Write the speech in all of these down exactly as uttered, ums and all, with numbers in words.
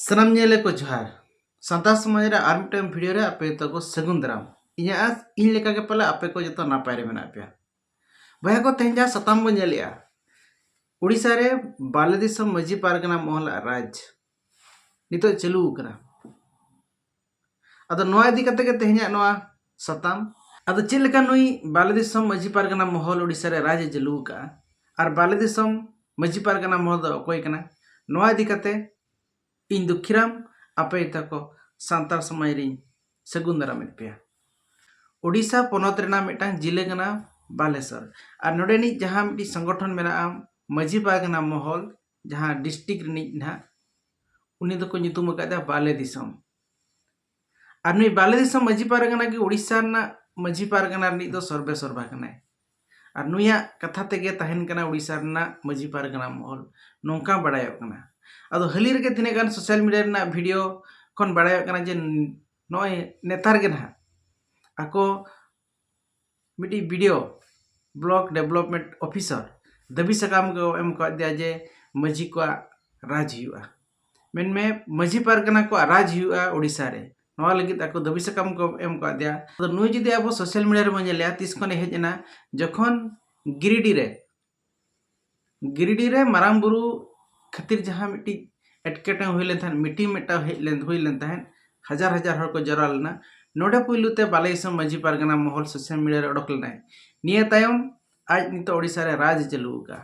ᱥᱟᱱᱟᱢ ᱧᱮᱞᱮ ᱠᱚ ᱡᱚᱦᱟᱨ᱾ ᱥᱟᱱᱛᱟᱲ ᱥᱚᱢᱟᱡᱽ ᱨᱮ ᱟᱨ ᱢᱤᱫᱴᱟᱝ ᱵᱷᱤᱰᱤᱭᱳ ᱨᱮ ᱟᱯᱮ ᱡᱚᱛᱚ ᱠᱚ ᱥᱟᱹᱜᱩᱱ ᱫᱟᱨᱟᱢ᱾ ᱤᱧᱟᱹᱜ ᱟᱥ, ᱤᱧ ᱞᱮᱠᱟ ᱜᱮ ᱯᱟᱞᱮ ᱟᱯᱮ ᱠᱚ ᱡᱚᱛᱚ ᱱᱟᱯᱟᱭ ᱨᱮ ᱢᱮᱱᱟᱜ ᱯᱮᱭᱟ᱾ ᱵᱚᱭᱦᱟ ᱠᱚ, ᱛᱮᱦᱮᱧ ᱡᱟᱦᱟᱸ ᱥᱟᱛᱟᱢ ᱵᱚᱱ ᱧᱮᱞᱮᱜᱼᱟ, ᱳᱰᱤᱥᱟ ᱨᱮ ᱵᱟᱞᱮ ᱫᱤᱥᱚᱢ ᱢᱟᱹᱡᱷᱤ ᱯᱟᱨᱜᱟᱱᱟ ᱢᱚᱦᱚᱞᱟᱜ ᱨᱟᱡᱽ ᱱᱤᱛᱚᱜ ᱪᱟᱹᱞᱩ ᱟᱠᱟᱱᱟ᱾ ᱟᱫᱚ ᱱᱚᱣᱟ ᱤᱫᱤ ᱠᱟᱛᱮ ᱜᱮ ᱛᱮᱦᱮᱧᱟᱜ ᱱᱚᱣᱟ ᱥᱟᱛᱟᱢ᱾ ᱟᱫᱚ ᱪᱮᱫ ᱞᱮᱠᱟ ᱱᱩᱭ ᱵᱟᱞᱮ ᱫᱤᱥᱚᱢ ᱢᱟᱹᱡᱷᱤ ᱯᱟᱨᱜᱟᱱᱟ ᱢᱚᱦᱚᱞ ᱳᱰᱤᱥᱟ ᱨᱮ ᱨᱟᱡᱽ ᱮ ᱪᱟᱹᱞᱩ ᱟᱠᱟᱫᱼᱟ, ᱟᱨ ᱵᱟᱞᱮ ᱫᱤᱥᱚᱢ ᱢᱟᱹᱡᱷᱤ ᱯᱟᱨᱜᱟᱱᱟ ᱢᱚᱦᱚᱞ ᱫᱚ ᱚᱠᱚᱭ ᱠᱟᱱᱟ, ᱱᱚᱣᱟ ᱤᱫᱤ ᱠᱟᱛᱮ ᱤᱧ ᱫᱩᱠᱷᱤᱨᱟᱢ ᱟᱯᱮ ᱛᱟᱠᱚ ᱥᱟᱱᱛᱟᱲ ᱥᱚᱢᱟᱡᱽ ᱨᱤᱧ ᱥᱟᱹᱜᱩᱱ ᱫᱟᱨᱟᱢᱮᱫ ᱯᱮᱭᱟ᱾ ᱳᱰᱤᱥᱟ ᱯᱚᱱᱚᱛ ᱨᱮᱱᱟᱜ ᱢᱤᱫᱴᱟᱝ ᱡᱤᱞᱟᱹ ᱠᱟᱱᱟ ᱵᱟᱞᱮᱥᱚᱨ, ᱟᱨ ᱱᱚᱰᱮᱱᱤᱡ ᱡᱟᱦᱟᱸ ᱢᱤᱫᱴᱤᱡ ᱥᱚᱝᱜᱚᱴᱷᱚᱱ ᱢᱮᱱᱟᱜᱼᱟ, ᱢᱟᱹᱡᱷᱤ ᱯᱟᱨᱜᱟᱱᱟ ᱢᱚᱦᱚᱞ, ᱡᱟᱦᱟᱸ ᱰᱤᱥᱴᱨᱤᱠᱴ ᱨᱤᱱᱤᱡ ᱱᱟᱦᱟᱜ, ᱩᱱᱤ ᱫᱚᱠᱚ ᱧᱩᱛᱩᱢ ᱟᱠᱟᱫᱟ ᱵᱟᱞᱮ ᱫᱤᱥᱚᱢ᱾ ᱟᱨ ᱱᱩᱭ ᱵᱟᱞᱮ ᱫᱤᱥᱚᱢ ᱢᱟᱹᱡᱷᱤ ᱯᱟᱨᱜᱟᱱᱟ ᱜᱮ ᱳᱰᱤᱥᱟ ᱨᱮᱱᱟᱜ ᱢᱟᱹᱡᱷᱤ ᱯᱟᱨᱜᱟᱱᱟ ᱨᱤᱱᱤᱡ ᱫᱚ ᱥᱚᱨᱵᱮ ᱥᱚᱨᱵᱟ ᱠᱟᱱᱟᱭ᱾ ᱟᱨ ᱱᱩᱭᱟᱜ ᱠᱟᱛᱷᱟ ᱛᱮᱜᱮ ᱛᱟᱦᱮᱱ ᱠᱟᱱᱟ ᱳᱰᱤᱥᱟ ᱨᱮᱱᱟᱜ ᱢᱟᱹᱡᱷᱤ ᱯᱟᱨᱜᱟᱱᱟ ᱢᱚᱦᱚᱞ, ᱱᱚᱝᱠᱟ ᱵᱟᱲᱟᱭᱚᱜ ᱠᱟᱱᱟ᱾ ᱟᱫᱚ ᱦᱟᱹᱞᱤ ᱨᱮᱜᱮ ᱛᱤᱱᱟᱹᱜ ᱜᱟᱱ ᱥᱳᱥᱟᱞ ᱢᱤᱰᱤᱭᱟ ᱨᱮᱱᱟᱜ ᱵᱷᱤᱰᱤᱭᱳ ᱠᱷᱚᱱ ᱵᱟᱲᱟᱭᱚᱜ ᱠᱟᱱᱟ ᱡᱮ ᱱᱚᱜᱼᱚᱭ ᱱᱮᱛᱟᱨ ᱜᱮ ᱱᱟᱦᱟᱜ ᱟᱠᱚ ᱢᱤᱫᱴᱤᱡ ᱵᱤ ᱰᱤ ᱳ, ᱵᱞᱚᱠ ᱰᱮᱵᱷᱞᱚᱯᱢᱮᱱᱴ ᱚᱯᱷᱤᱥᱟᱨ, ᱫᱟᱹᱵᱤ ᱥᱟᱠᱟᱢ ᱠᱚ ᱮᱢ ᱠᱟᱫᱮᱭᱟ ᱡᱮ ᱢᱟᱹᱡᱷᱤ ᱠᱚᱣᱟᱜ ᱨᱟᱡᱽ ᱦᱩᱭᱩᱜᱼᱟ, ᱢᱮᱱᱢᱮ ᱢᱟᱹᱡᱷᱤ ᱯᱟᱨᱜᱟᱱᱟ ᱠᱚᱣᱟᱜ ᱨᱟᱡᱽ ᱦᱩᱭᱩᱜᱼᱟ ᱳᱰᱤᱥᱟ ᱨᱮ᱾ ᱱᱚᱣᱟ ᱞᱟᱹᱜᱤᱫ ᱟᱠᱚ ᱫᱟᱹᱵᱤ ᱥᱟᱠᱟᱢ ᱠᱚ ᱮᱢ ᱠᱟᱫᱮᱭᱟ᱾ ᱟᱫᱚ ᱱᱩᱭ ᱡᱩᱫᱤ ᱟᱵᱚ ᱥᱳᱥᱟᱞ ᱢᱤᱰᱤᱭᱟ ᱨᱮᱵᱚᱱ ᱧᱮᱞᱮᱭᱟ, ᱛᱤᱥ ᱠᱷᱚᱱᱮ ᱦᱮᱡ ᱮᱱᱟ, ᱡᱚᱠᱷᱚᱱ ᱜᱤᱨᱤᱰᱤ ᱨᱮ, ᱜᱤᱨᱤᱰᱤ ᱨᱮ ᱢᱟᱨᱟᱝ ᱵᱩᱨᱩ ᱠᱷᱟᱹᱛᱤᱨ ᱡᱟᱦᱟᱸ ᱢᱤᱫᱴᱤᱡ ᱮᱴᱠᱮᱴᱚᱬᱮ ᱦᱩᱭ ᱞᱮᱱ ᱛᱟᱦᱮᱸᱫ, ᱢᱤᱴᱤᱝ ᱢᱤᱫᱴᱟᱝ ᱦᱮᱡ ᱞᱮᱱ, ᱦᱩᱭ ᱞᱮᱱ ᱛᱟᱦᱮᱸᱫ, ᱦᱟᱡᱟᱨ ᱦᱟᱡᱟᱨ ᱦᱚᱲ ᱠᱚ ᱡᱟᱣᱨᱟ ᱞᱮᱱᱟ᱾ ᱱᱚᱰᱮ ᱯᱩᱭᱞᱩ ᱛᱮ ᱵᱟᱞᱮ ᱫᱤᱥᱚᱢ ᱢᱟᱹᱡᱷᱤ ᱯᱟᱨᱜᱟᱱᱟ ᱢᱚᱦᱚᱞ ᱥᱳᱥᱟᱞ ᱢᱤᱰᱤᱭᱟ ᱨᱮ ᱚᱰᱚᱠ ᱞᱮᱱᱟᱭ᱾ ᱱᱤᱭᱟᱹ ᱛᱟᱭᱚᱢ ᱟᱡ ᱱᱤᱛᱚᱜ ᱳᱰᱤᱥᱟ ᱨᱮ ᱨᱟᱡᱽ ᱮ ᱪᱟᱹᱞᱩ ᱟᱠᱟᱫᱼᱟ᱾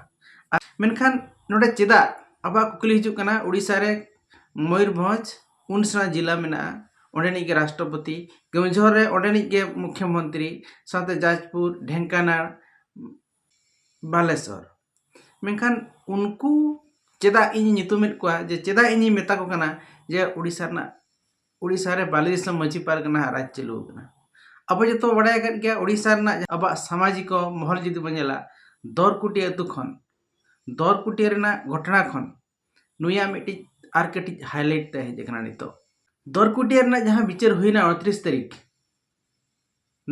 ᱟᱨ ᱢᱮᱱᱠᱷᱟᱱ ᱱᱚᱰᱮ ᱪᱮᱫᱟᱜ, ᱟᱵᱚᱣᱟᱜ ᱠᱩᱠᱞᱤ ᱦᱤᱡᱩᱜ ᱠᱟᱱᱟ, ᱳᱰᱤᱥᱟ ᱨᱮ ᱢᱚᱭᱩᱨᱵᱷᱚᱸᱡᱽ ᱩᱱ ᱥᱮᱬᱟ ᱡᱮᱞᱟ ᱢᱮᱱᱟᱜᱼᱟ, ᱚᱸᱰᱮᱱᱤᱡ ᱜᱮ ᱨᱟᱥᱴᱨᱚᱯᱚᱛᱤ, ᱠᱮᱣᱚᱱᱡᱷᱚᱨ ᱨᱮ ᱚᱸᱰᱮᱱᱤᱡ ᱜᱮ ᱢᱩᱠᱷᱭᱚᱢᱚᱱᱛᱨᱤ, ᱥᱟᱶᱛᱮ ᱡᱟᱡᱽᱯᱩᱨ, ᱰᱷᱮᱝᱠᱟᱱᱟᱲ, ᱵᱟᱞᱮᱥᱚᱨ᱾ ᱢᱮᱱᱠᱷᱟᱱ ᱩᱱᱠᱩ ᱪᱮᱫᱟᱜ ᱤᱧ ᱧᱩᱛᱩᱢᱮᱫ ᱠᱚᱣᱟ, ᱡᱮ ᱪᱮᱫᱟᱜ ᱤᱧᱤᱧ ᱢᱮᱛᱟ ᱠᱚ ᱠᱟᱱᱟ ᱡᱮ ᱳᱰᱤᱥᱟ ᱨᱮᱱᱟᱜ, ᱳᱰᱤᱥᱟ ᱨᱮ ᱵᱟᱞᱮ ᱫᱤᱥᱚᱢ ᱢᱟᱹᱡᱷᱤ ᱯᱟᱨᱜᱟᱱᱟ ᱨᱟᱡᱽ ᱪᱟᱹᱞᱩ ᱟᱠᱟᱱᱟ? ᱟᱵᱚ ᱡᱚᱛᱚ ᱵᱟᱲᱟᱭ ᱟᱠᱟᱫ ᱜᱮᱭᱟ, ᱳᱰᱤᱥᱟ ᱨᱮᱱᱟᱜ ᱟᱵᱚᱣᱟᱜ ᱥᱟᱢᱟᱡᱤᱠᱚ ᱢᱚᱦᱚᱞ ᱡᱩᱫᱤ ᱵᱚᱱ ᱧᱮᱞᱟ, ᱫᱚᱨᱠᱩᱴᱤ ᱟᱹᱛᱩ ᱠᱷᱚᱱ, ᱫᱚᱨᱠᱩᱴᱤ ᱨᱮᱱᱟᱜ ᱜᱷᱚᱴᱚᱱᱟ ᱠᱷᱚᱱ ᱱᱩᱭᱟᱜ ᱢᱤᱫᱴᱤᱡ ᱟᱨ ᱠᱟᱹᱴᱤᱡ ᱦᱟᱭᱞᱟᱭᱤᱴ ᱛᱮ ᱦᱮᱡ ᱟᱠᱟᱱᱟ ᱱᱤᱛᱚᱜ᱾ ᱫᱚᱨᱠᱩᱴᱤᱭᱟᱹ ᱨᱮᱱᱟᱜ ᱡᱟᱦᱟᱸ ᱵᱤᱪᱟᱹᱨ ᱦᱩᱭᱱᱟ ᱩᱱᱛᱨᱤᱥ ᱛᱟᱹᱨᱤᱠᱷ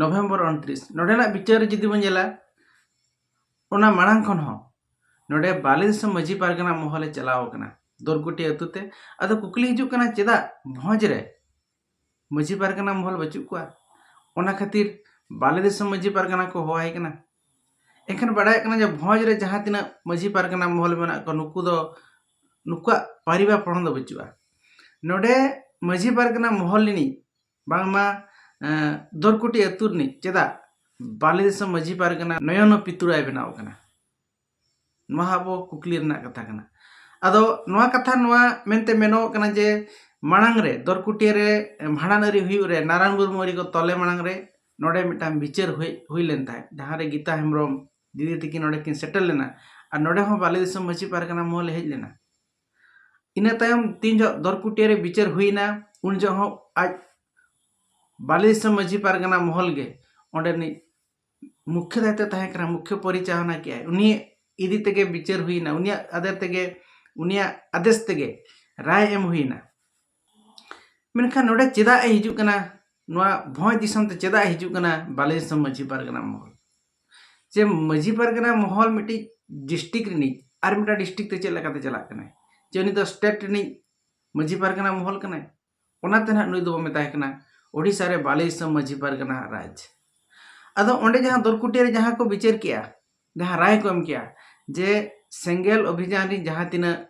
ᱱᱚᱵᱷᱮᱢᱵᱚᱨ ᱩᱱᱛᱨᱤᱥ, ᱱᱚᱰᱮᱱᱟᱜ ᱵᱤᱪᱟᱹᱨ ᱡᱩᱫᱤ ᱵᱚᱱ ᱧᱮᱞᱟ, ᱚᱱᱟ ᱢᱟᱲᱟᱝ ᱠᱷᱚᱱ ᱦᱚᱸ ᱱᱚᱰᱮ ᱵᱟᱞᱮ ᱫᱤᱥᱚᱢ ᱢᱟᱹᱡᱷᱤ ᱯᱟᱨᱜᱟᱱᱟ ᱢᱚᱦᱚᱞᱮ ᱪᱟᱞᱟᱣ ᱟᱠᱟᱱᱟ᱾ ᱫᱚᱨᱠᱩᱴᱤ ᱟᱹᱛᱩ ᱛᱮ᱾ ᱟᱫᱚ ᱠᱩᱠᱞᱤ ᱦᱤᱡᱩᱜ ᱠᱟᱱᱟ, ᱪᱮᱫᱟᱜ ᱵᱷᱚᱸᱡᱽ ᱨᱮ ᱢᱟᱹᱡᱷᱤ ᱯᱟᱨᱜᱟᱱᱟ ᱢᱚᱦᱚᱞ ᱵᱟᱹᱪᱩᱜ ᱠᱚᱣᱟ? ᱚᱱᱟ ᱠᱷᱟᱹᱛᱤᱨ ᱵᱟᱞᱮ ᱫᱤᱥᱚᱢ ᱢᱟᱹᱡᱷᱤ ᱯᱟᱨᱜᱟᱱᱟ ᱠᱚ ᱦᱚᱦᱚᱣᱟᱭ ᱠᱟᱱᱟ᱾ ᱮᱱᱠᱷᱟᱱ ᱵᱟᱲᱟᱭᱚᱜ ᱠᱟᱱᱟ ᱡᱮ ᱵᱷᱚᱸᱡᱽ ᱨᱮ ᱡᱟᱦᱟᱸ ᱛᱤᱱᱟᱹᱜ ᱢᱟᱹᱡᱷᱤ ᱯᱟᱨᱜᱟᱱᱟ ᱢᱚᱦᱚᱞ ᱢᱮᱱᱟᱜ ᱠᱚᱣᱟ, ᱱᱩᱠᱩ ᱫᱚ, ᱱᱩᱠᱩᱣᱟᱜ ᱯᱟᱹᱨᱤᱵᱟᱨ ᱯᱚᱲᱦᱚᱱ ᱫᱚ ᱵᱟᱹᱪᱩᱜᱼᱟ᱾ ᱱᱚᱰᱮ ᱢᱟᱹᱡᱷᱤ ᱯᱟᱨᱜᱟᱱᱟ ᱢᱚᱦᱚᱞ ᱨᱤᱱᱤᱡ ᱵᱟᱝᱢᱟ, ᱮᱸ, ᱫᱚᱨᱠᱩᱴᱤ ᱟᱹᱛᱩ ᱨᱤᱱᱤᱡ ᱪᱮᱫᱟᱜ ᱵᱟᱞᱮ ᱫᱤᱥᱚᱢ ᱢᱟᱹᱡᱷᱤ ᱯᱟᱨᱜᱟᱱᱟ ᱱᱚᱭᱚᱱ ᱯᱤᱛᱩᱲᱟᱭ ᱵᱮᱱᱟᱣ ᱠᱟᱱᱟ? ᱱᱚᱣᱟ ᱦᱚᱸ ᱟᱵᱚ ᱠᱩᱠᱞᱤ ᱨᱮᱱᱟᱜ ᱠᱟᱛᱷᱟ ᱠᱟᱱᱟ᱾ ᱟᱫᱚ ᱱᱚᱣᱟ ᱠᱟᱛᱷᱟ ᱱᱚᱣᱟ ᱢᱮᱱᱛᱮ ᱢᱮᱱᱚᱜ ᱠᱟᱱᱟ ᱡᱮ ᱢᱟᱲᱟᱝ ᱨᱮ ᱫᱚᱨᱠᱩᱴᱤᱭᱟᱹ ᱨᱮ ᱵᱷᱟᱸᱰᱟᱱ ᱟᱹᱨᱤ ᱦᱩᱭᱩᱜ ᱨᱮ ᱱᱟᱨᱟᱭᱚᱱ ᱢᱩᱨᱢᱩ ᱟᱹᱨᱤ ᱠᱚ ᱛᱚᱞᱮ ᱢᱟᱲᱟᱝ ᱨᱮ ᱱᱚᱰᱮ ᱢᱤᱫᱴᱟᱝ ᱵᱤᱪᱟᱹᱨ ᱦᱩᱭ, ᱦᱩᱭ ᱞᱮᱱ ᱛᱟᱦᱮᱸᱫ, ᱡᱟᱦᱟᱸ ᱨᱮ ᱜᱤᱛᱟ ᱦᱮᱢᱵᱨᱚᱢ ᱫᱤᱫᱤ ᱛᱤᱠᱤᱱ ᱱᱚᱰᱮ ᱠᱤᱱ ᱥᱮᱴᱮᱨ ᱞᱮᱱᱟ ᱟᱨ ᱱᱚᱰᱮ ᱦᱚᱸ ᱵᱟᱞᱮ ᱫᱤᱥᱚᱢ ᱢᱟᱹᱡᱷᱤ ᱯᱟᱨᱜᱟᱱᱟ ᱢᱚᱦᱚᱞᱮ ᱦᱮᱡ ᱞᱮᱱᱟ᱾ ᱤᱱᱟᱹ ᱛᱟᱭᱚᱢ ᱛᱤᱱ ᱡᱚᱦᱚᱜ ᱫᱚᱨᱠᱩᱴᱤᱭᱟᱹ ᱨᱮ ᱵᱤᱪᱟᱹᱨ ᱦᱩᱭᱱᱟ, ᱩᱱ ᱡᱚᱦᱚᱜ ᱦᱚᱸ ᱟᱡ ᱵᱟᱞᱮ ᱫᱤᱥᱚᱢ ᱢᱟᱹᱡᱷᱤ ᱯᱟᱨᱜᱟᱱᱟ ᱢᱚᱦᱚᱞ ᱜᱮ ᱚᱸᱰᱮᱱᱤᱡ ᱢᱩᱠᱷᱭᱟᱹ ᱫᱟᱭᱤᱛᱛᱚ ᱛᱟᱦᱮᱸ ᱠᱟᱱᱟ, ᱢᱩᱠᱷᱭᱟᱹ ᱯᱚᱨᱤᱪᱟᱞᱚᱱᱟ ᱠᱮᱜᱼᱟᱭ᱾ ᱩᱱᱤ ᱤᱫᱤ ᱛᱮᱜᱮ ᱵᱤᱪᱟᱹᱨ ᱦᱩᱭᱱᱟ, ᱩᱱᱤᱭᱟᱜ ᱟᱫᱮᱨ ᱛᱮᱜᱮ, ᱩᱱᱤᱭᱟᱜ ᱟᱫᱮᱥ ᱛᱮᱜᱮ ᱨᱟᱭ ᱮᱢ ᱦᱩᱭᱱᱟ᱾ ᱢᱮᱱᱠᱷᱟᱱ ᱱᱚᱰᱮ ᱪᱮᱫᱟᱜ ᱮ ᱦᱤᱡᱩᱜ ᱠᱟᱱᱟ? ᱱᱚᱣᱟ ᱵᱷᱚᱸᱡᱽ ᱫᱤᱥᱚᱢ ᱛᱮ ᱪᱮᱫᱟᱜ ᱮ ᱦᱤᱡᱩᱜ ᱠᱟᱱᱟ ᱵᱟᱞᱮ ᱫᱤᱥᱚᱢ ᱢᱟᱹᱡᱷᱤ ᱯᱟᱨᱜᱟᱱᱟ ᱢᱚᱦᱚᱞ? ᱡᱮ ᱢᱟᱹᱡᱷᱤ ᱯᱟᱨᱜᱟᱱᱟ ᱢᱚᱦᱚᱞ ᱢᱤᱫᱴᱤᱡ ᱰᱤᱥᱴᱨᱤᱠᱴ ᱨᱤᱱᱤᱡ ᱟᱨ ᱢᱤᱫᱴᱟᱝ ᱰᱤᱥᱴᱨᱤᱠᱴ ᱛᱮ ᱪᱮᱫ ᱞᱮᱠᱟᱛᱮ ᱪᱟᱞᱟᱜ ᱠᱟᱱᱟᱭ? ᱡᱮ ᱩᱱᱤ ᱫᱚ ᱥᱴᱮᱴ ᱨᱤᱱᱤᱡ ᱢᱟᱹᱡᱷᱤ ᱯᱟᱨᱜᱟᱱᱟ ᱢᱚᱦᱚᱞ ᱠᱟᱱᱟᱭ, ᱚᱱᱟᱛᱮ ᱱᱟᱦᱟᱜ ᱱᱩᱭ ᱫᱚᱵᱚ ᱢᱮᱛᱟᱭ ᱠᱟᱱᱟ ᱳᱰᱤᱥᱟ ᱨᱮ ᱵᱟᱞᱮ ᱫᱤᱥᱚᱢ ᱢᱟᱹᱡᱷᱤ ᱯᱟᱨᱜᱟᱱᱟ ᱨᱟᱡᱽ᱾ ᱟᱫᱚ ᱚᱸᱰᱮ ᱡᱟᱦᱟᱸ ᱫᱚᱨᱠᱩᱴᱤᱭᱟᱹ ᱨᱮ ᱡᱟᱦᱟᱸ ᱠᱚ ᱵᱤᱪᱟᱹᱨ ᱠᱮᱜᱼᱟ, ᱡᱟᱦᱟᱸ ᱨᱟᱭ ᱠᱚ ᱮᱢ ᱠᱮᱜᱼᱟ, ᱡᱮ ᱥᱮᱸᱜᱮᱞ ᱚᱵᱷᱤᱡᱟᱱ ᱨᱤᱱ ᱡᱟᱦᱟᱸ ᱛᱤᱱᱟᱹᱜ,